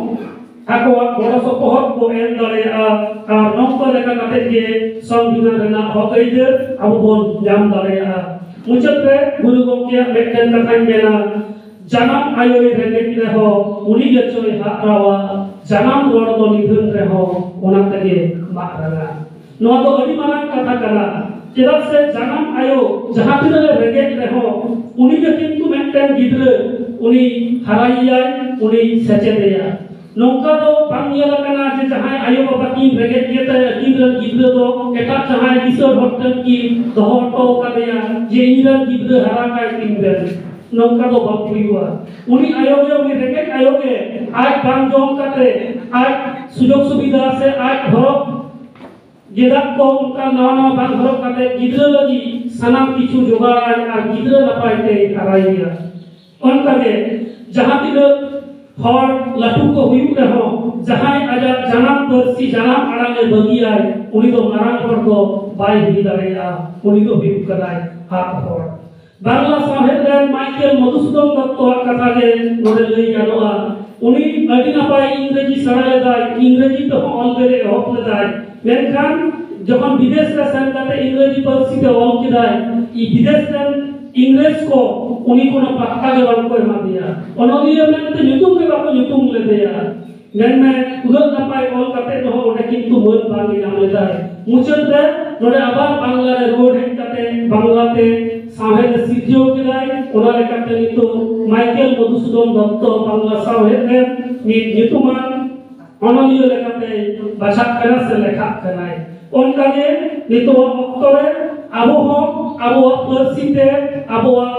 ᱟᱠᱚᱣᱟᱜ ᱜᱚᱲᱚ ᱥᱚᱯᱚᱦᱚᱫ ᱠᱚ ᱮᱢ ᱫᱟᱲᱮᱭᱟᱜᱼᱟ᱾ ᱟᱨ ᱱᱚᱝᱠᱟ ᱞᱮᱠᱟ ᱠᱟᱛᱮ ᱜᱮ ᱥᱚᱝᱵᱤᱫᱷᱟᱱ ᱨᱮᱱᱟᱜ ᱦᱚᱠ ᱟᱹᱭᱫᱟᱹᱨ ᱟᱵᱚ ᱵᱚᱱ ᱧᱟᱢ ᱫᱟᱲᱮᱭᱟᱜᱼᱟ᱾ ᱢᱩᱪᱟᱹᱫ ᱨᱮ ᱜᱩᱨᱩ ᱜᱚᱢᱠᱮᱭᱟᱜ ᱢᱤᱫᱴᱮᱱ ᱠᱟᱛᱷᱟᱧ ᱢᱮᱱᱟ, ᱡᱟᱱᱟᱢ ᱟᱭᱳᱭ ᱨᱮᱸᱜᱮᱡ ᱨᱮᱦᱚᱸ ᱩᱱᱤ ᱜᱮᱪᱚᱭ ᱦᱟᱜ ᱨᱟᱣᱟ, ᱡᱟᱱᱟᱢ ᱨᱚᱲ ᱫᱚ ᱱᱤᱫᱷᱟᱹᱱ ᱨᱮᱦᱚᱸ ᱚᱱᱟ ᱛᱮᱜᱮ ᱢᱟᱜ ᱨᱟᱝᱟ᱾ ᱱᱚᱣᱟ ᱫᱚ ᱟᱹᱰᱤ ᱢᱟᱨᱟᱝ ᱠᱟᱛᱷᱟ ᱠᱟᱱᱟ᱾ ᱪᱮᱫᱟᱜ ᱥᱮ ᱡᱟᱱᱟᱢ ᱟᱭᱳ ᱡᱟᱦᱟᱸ ᱛᱤᱱᱟᱹᱜ ᱮ ᱨᱮᱸᱜᱮᱡ ᱨᱮᱦᱚᱸ, ᱩᱱᱤ ᱜᱮ ᱠᱤᱱᱛᱩ ᱢᱤᱫᱴᱮᱱ ᱜᱤᱫᱽᱨᱟᱹ ᱩᱱᱤ ᱦᱟᱨᱟᱭᱮᱭᱟᱭ, ᱩᱱᱤ ᱥᱮᱪᱮᱫᱮᱭᱟ᱾ ᱱᱚᱝᱠᱟ ᱫᱚ ᱵᱟᱝ ᱧᱮᱞ ᱟᱠᱟᱱᱟ ᱡᱮ ᱡᱟᱦᱟᱸᱭ ᱟᱭᱳ ᱵᱟᱵᱟ ᱠᱤᱱ ᱨᱮᱸᱜᱮᱡ ᱜᱮᱛᱮ ᱟᱹᱠᱤᱱ ᱨᱮᱱ ᱜᱤᱫᱽᱨᱟᱹ ᱫᱚ ᱮᱴᱟᱜ ᱡᱟᱦᱟᱸᱭ ᱠᱤᱥᱟᱹᱬ ᱦᱚᱲ ᱴᱷᱮᱱ ᱠᱤᱱ ᱫᱚᱦᱚ ᱦᱚᱴᱚ ᱟᱠᱟᱫᱮᱭᱟ ᱡᱮ ᱤᱧ ᱨᱮᱱ ᱜᱤᱫᱽᱨᱟᱹ ᱦᱟᱨᱟ ᱠᱟᱭ ᱛᱤᱧ ᱵᱮᱱ᱾ ᱱᱚᱝᱠᱟ ᱫᱚ ᱵᱟᱝ ᱦᱩᱭᱩᱜᱼᱟ᱾ ᱩᱱᱤ ᱟᱭᱳ ᱜᱮ, ᱩᱱᱤ ᱨᱮᱸᱜᱮᱡ ᱟᱭᱳ ᱜᱮ ᱟᱡ ᱵᱟᱝ ᱡᱚᱢ ᱠᱟᱛᱮ, ᱟᱡ ᱥᱩᱡᱳᱜᱽ ᱥᱩᱵᱤᱫᱷᱟ ᱥᱮ ᱟᱡ ᱦᱚᱨᱚᱜ ᱜᱮᱸᱫᱟᱜ ᱠᱚ ᱚᱱᱠᱟ ᱱᱟᱣᱟ ᱱᱟᱣᱟ ᱵᱟᱝ ᱦᱚᱨᱚᱜ ᱠᱟᱛᱮ ᱜᱤᱫᱽᱨᱟᱹ ᱞᱟᱹᱜᱤᱫ ᱥᱟᱱᱟᱢ ᱠᱤᱪᱷᱩ ᱡᱚᱜᱟᱲᱟᱭ ᱟᱨ ᱜᱤᱫᱽᱨᱟᱹ ᱱᱟᱯᱟᱭ ᱛᱮᱭ ᱦᱟᱨᱟᱭᱮᱭᱟ᱾ ᱚᱱᱠᱟᱜᱮ ᱡᱟᱦᱟᱸ ᱛᱤᱱᱟᱹᱜ ᱦᱚᱲ ᱞᱟᱹᱴᱩ ᱠᱚ ᱦᱩᱭᱩᱜ ᱨᱮᱦᱚᱸ, ᱡᱟᱦᱟᱸᱭ ᱟᱡᱟᱜ ᱡᱟᱱᱟᱢ ᱯᱟᱹᱨᱥᱤ, ᱡᱟᱱᱟᱢ ᱟᱲᱟᱝ ᱮ ᱵᱟᱹᱜᱤᱭᱟᱭ, ᱩᱱᱤ ᱫᱚ ᱢᱟᱨᱟᱝ ᱦᱚᱲ ᱫᱚ ᱵᱟᱭ ᱦᱩᱭ ᱫᱟᱲᱮᱭᱟᱜᱼᱟ, ᱩᱱᱤ ᱫᱚ ᱦᱩᱭᱩᱜ ᱠᱟᱱᱟᱭ ᱦᱟᱛ ᱦᱚᱲ᱾ ᱵᱟᱝᱞᱟ ᱥᱟᱶᱦᱮᱫ ᱨᱮᱱ ᱢᱟᱭᱠᱮᱞ ᱢᱚᱫᱷᱩᱥᱩᱫᱚᱱ ᱫᱚᱛᱛᱚᱣᱟᱜ ᱠᱟᱛᱷᱟ ᱜᱮ ᱱᱚᱰᱮ ᱞᱟᱹᱭ ᱜᱟᱱᱚᱜᱼᱟ᱾ ᱩᱱᱤ ᱟᱹᱰᱤ ᱱᱟᱯᱟᱭ ᱤᱝᱨᱮᱡᱤ ᱥᱮᱬᱟ ᱞᱮᱫᱟᱭ, ᱤᱝᱨᱮᱡᱤ ᱛᱮᱦᱚᱸ ᱚᱞ ᱵᱮᱞᱮ ᱮᱦᱚᱵ ᱞᱮᱫᱟᱭ᱾ ᱢᱮᱱᱠᱷᱟᱱ ᱡᱚᱠᱷᱚᱱ ᱵᱤᱫᱮᱥ ᱨᱮ ᱥᱮᱱ ᱠᱟᱛᱮ ᱤᱝᱨᱮᱡᱤ ᱯᱟᱹᱨᱥᱤ ᱛᱮ ᱚᱞ ᱠᱮᱫᱟᱭ, ᱵᱤᱫᱮᱥ ᱨᱮᱱ ᱤᱝᱨᱮᱡᱽ ᱠᱚ ᱩᱱᱤ ᱠᱳᱱᱳ ᱯᱟᱛᱛᱟ ᱜᱮ ᱵᱟᱝ ᱠᱚ ᱮᱢᱟ ᱫᱮᱭᱟ᱾ ᱚᱱᱚᱞᱤᱭᱟᱹ ᱢᱮᱱᱛᱮ ᱧᱩᱛᱩᱢ ᱜᱮ ᱵᱟᱠᱚ ᱧᱩᱛᱩᱢ ᱞᱮᱫᱮᱭᱟ᱾ ᱢᱮᱱᱢᱮ, ᱩᱱᱟᱹᱜ ᱱᱟᱯᱟᱭ ᱚᱞ ᱠᱟᱛᱮ ᱨᱮᱦᱚᱸ ᱚᱸᱰᱮ ᱠᱤᱱᱛᱩ ᱢᱟᱹᱱ ᱵᱟᱝ ᱮ ᱧᱟᱢ ᱞᱮᱫᱟᱭ᱾ ᱢᱩᱪᱟᱹᱫ ᱨᱮ ᱱᱚᱰᱮ ᱟᱵᱟᱨ ᱵᱟᱝᱞᱟ ᱨᱮ ᱨᱩᱣᱟᱹᱲ ᱦᱮᱡ ᱠᱟᱛᱮ ᱵᱟᱝᱞᱟ ᱛᱮ ᱥᱟᱶᱦᱮᱫ ᱮ ᱥᱤᱨᱡᱟᱹᱣ ᱠᱮᱫᱟᱭ᱾ ᱚᱱᱟ ᱞᱮᱠᱟᱛᱮ ᱱᱤᱛᱚᱜ ᱢᱟᱭᱠᱮᱞ ᱢᱚᱫᱷᱩᱥᱩᱫᱚᱱ ᱫᱚᱛᱛᱚ ᱵᱟᱝᱞᱟ ᱥᱟᱶᱦᱮᱫ ᱨᱮ ᱢᱤᱫ ᱧᱩᱛᱩᱢᱟᱱ ᱚᱱᱚᱞᱤᱭᱟᱹ ᱞᱮᱠᱟᱛᱮ ᱵᱟᱪᱷᱟᱜ ᱠᱟᱱᱟ ᱥᱮ ᱞᱮᱠᱷᱟᱜ ᱠᱟᱱᱟᱭ᱾ ᱚᱱᱠᱟᱜᱮ ᱱᱤᱛᱚᱜ ᱚᱠᱛᱚ ᱨᱮ ᱟᱵᱚ ᱦᱚᱸ ᱟᱵᱚᱣᱟᱜ ᱯᱟᱹᱨᱥᱤ ᱛᱮ, ᱟᱵᱚᱣᱟᱜ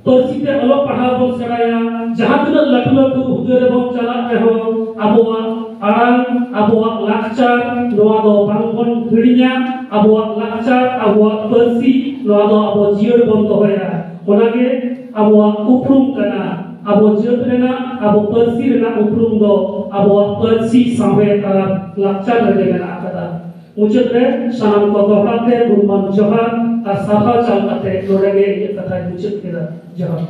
ᱯᱟᱹᱨᱥᱤ ᱛᱮ ᱚᱞᱚᱜ ᱯᱟᱲᱦᱟᱣ ᱵᱚᱱ ᱥᱮᱬᱟᱭᱟ᱾ ᱡᱟᱦᱟᱸ ᱛᱤᱱᱟᱹᱜ ᱞᱟᱹᱴᱩ ᱞᱟᱹᱴᱩ ᱦᱩᱫᱟᱹ ᱨᱮᱵᱚᱱ ᱪᱟᱞᱟᱜ ᱨᱮᱦᱚᱸ, ᱟᱵᱚᱣᱟᱜ ᱟᱲᱟᱝ, ᱟᱵᱚᱣᱟᱜ ᱞᱟᱠᱪᱟᱨ, ᱱᱚᱣᱟ ᱫᱚ ᱵᱟᱝ ᱵᱚᱱ ᱦᱤᱲᱤᱧᱟ᱾ ᱟᱵᱚᱣᱟᱜ ᱞᱟᱠᱪᱟᱨ, ᱟᱵᱚᱣᱟᱜ ᱯᱟᱹᱨᱥᱤ, ᱱᱚᱣᱟ ᱫᱚ ᱟᱵᱚ ᱡᱤᱭᱟᱹᱲ ᱵᱚᱱ ᱫᱚᱦᱚᱭᱟ᱾ ᱚᱱᱟᱜᱮ ᱟᱵᱚᱣᱟᱜ ᱩᱯᱨᱩᱢ ᱠᱟᱱᱟ᱾ ᱟᱵᱚ ᱡᱟᱹᱛ ᱨᱮᱱᱟᱜ, ᱟᱵᱚ ᱯᱟᱹᱨᱥᱤ ᱨᱮᱱᱟᱜ ᱩᱯᱨᱩᱢ ᱫᱚ ᱟᱵᱚᱣᱟᱜ ᱯᱟᱹᱨᱥᱤ, ᱥᱟᱶᱦᱮᱫ ᱟᱨ ᱞᱟᱠᱪᱟᱨ ᱨᱮᱜᱮ ᱢᱮᱱᱟᱜ ᱟᱠᱟᱫᱟ᱾ ᱢᱩᱪᱟᱹᱫ ᱨᱮ ᱥᱟᱱᱟᱢ ᱠᱚ ᱫᱚᱦᱲᱟ ᱛᱮ ᱜᱩᱱᱢᱟᱱ ᱡᱚᱦᱟᱨ ᱟᱨ ᱥᱟᱨᱦᱟᱣ ᱪᱟᱞ ᱠᱟᱛᱮ ᱱᱚᱰᱮ ᱜᱮ ᱤᱧᱟᱹᱜ ᱠᱟᱛᱷᱟᱧ ᱢᱩᱪᱟᱹᱫ ᱠᱮᱫᱟ᱾ ᱡᱚᱦᱟᱨ᱾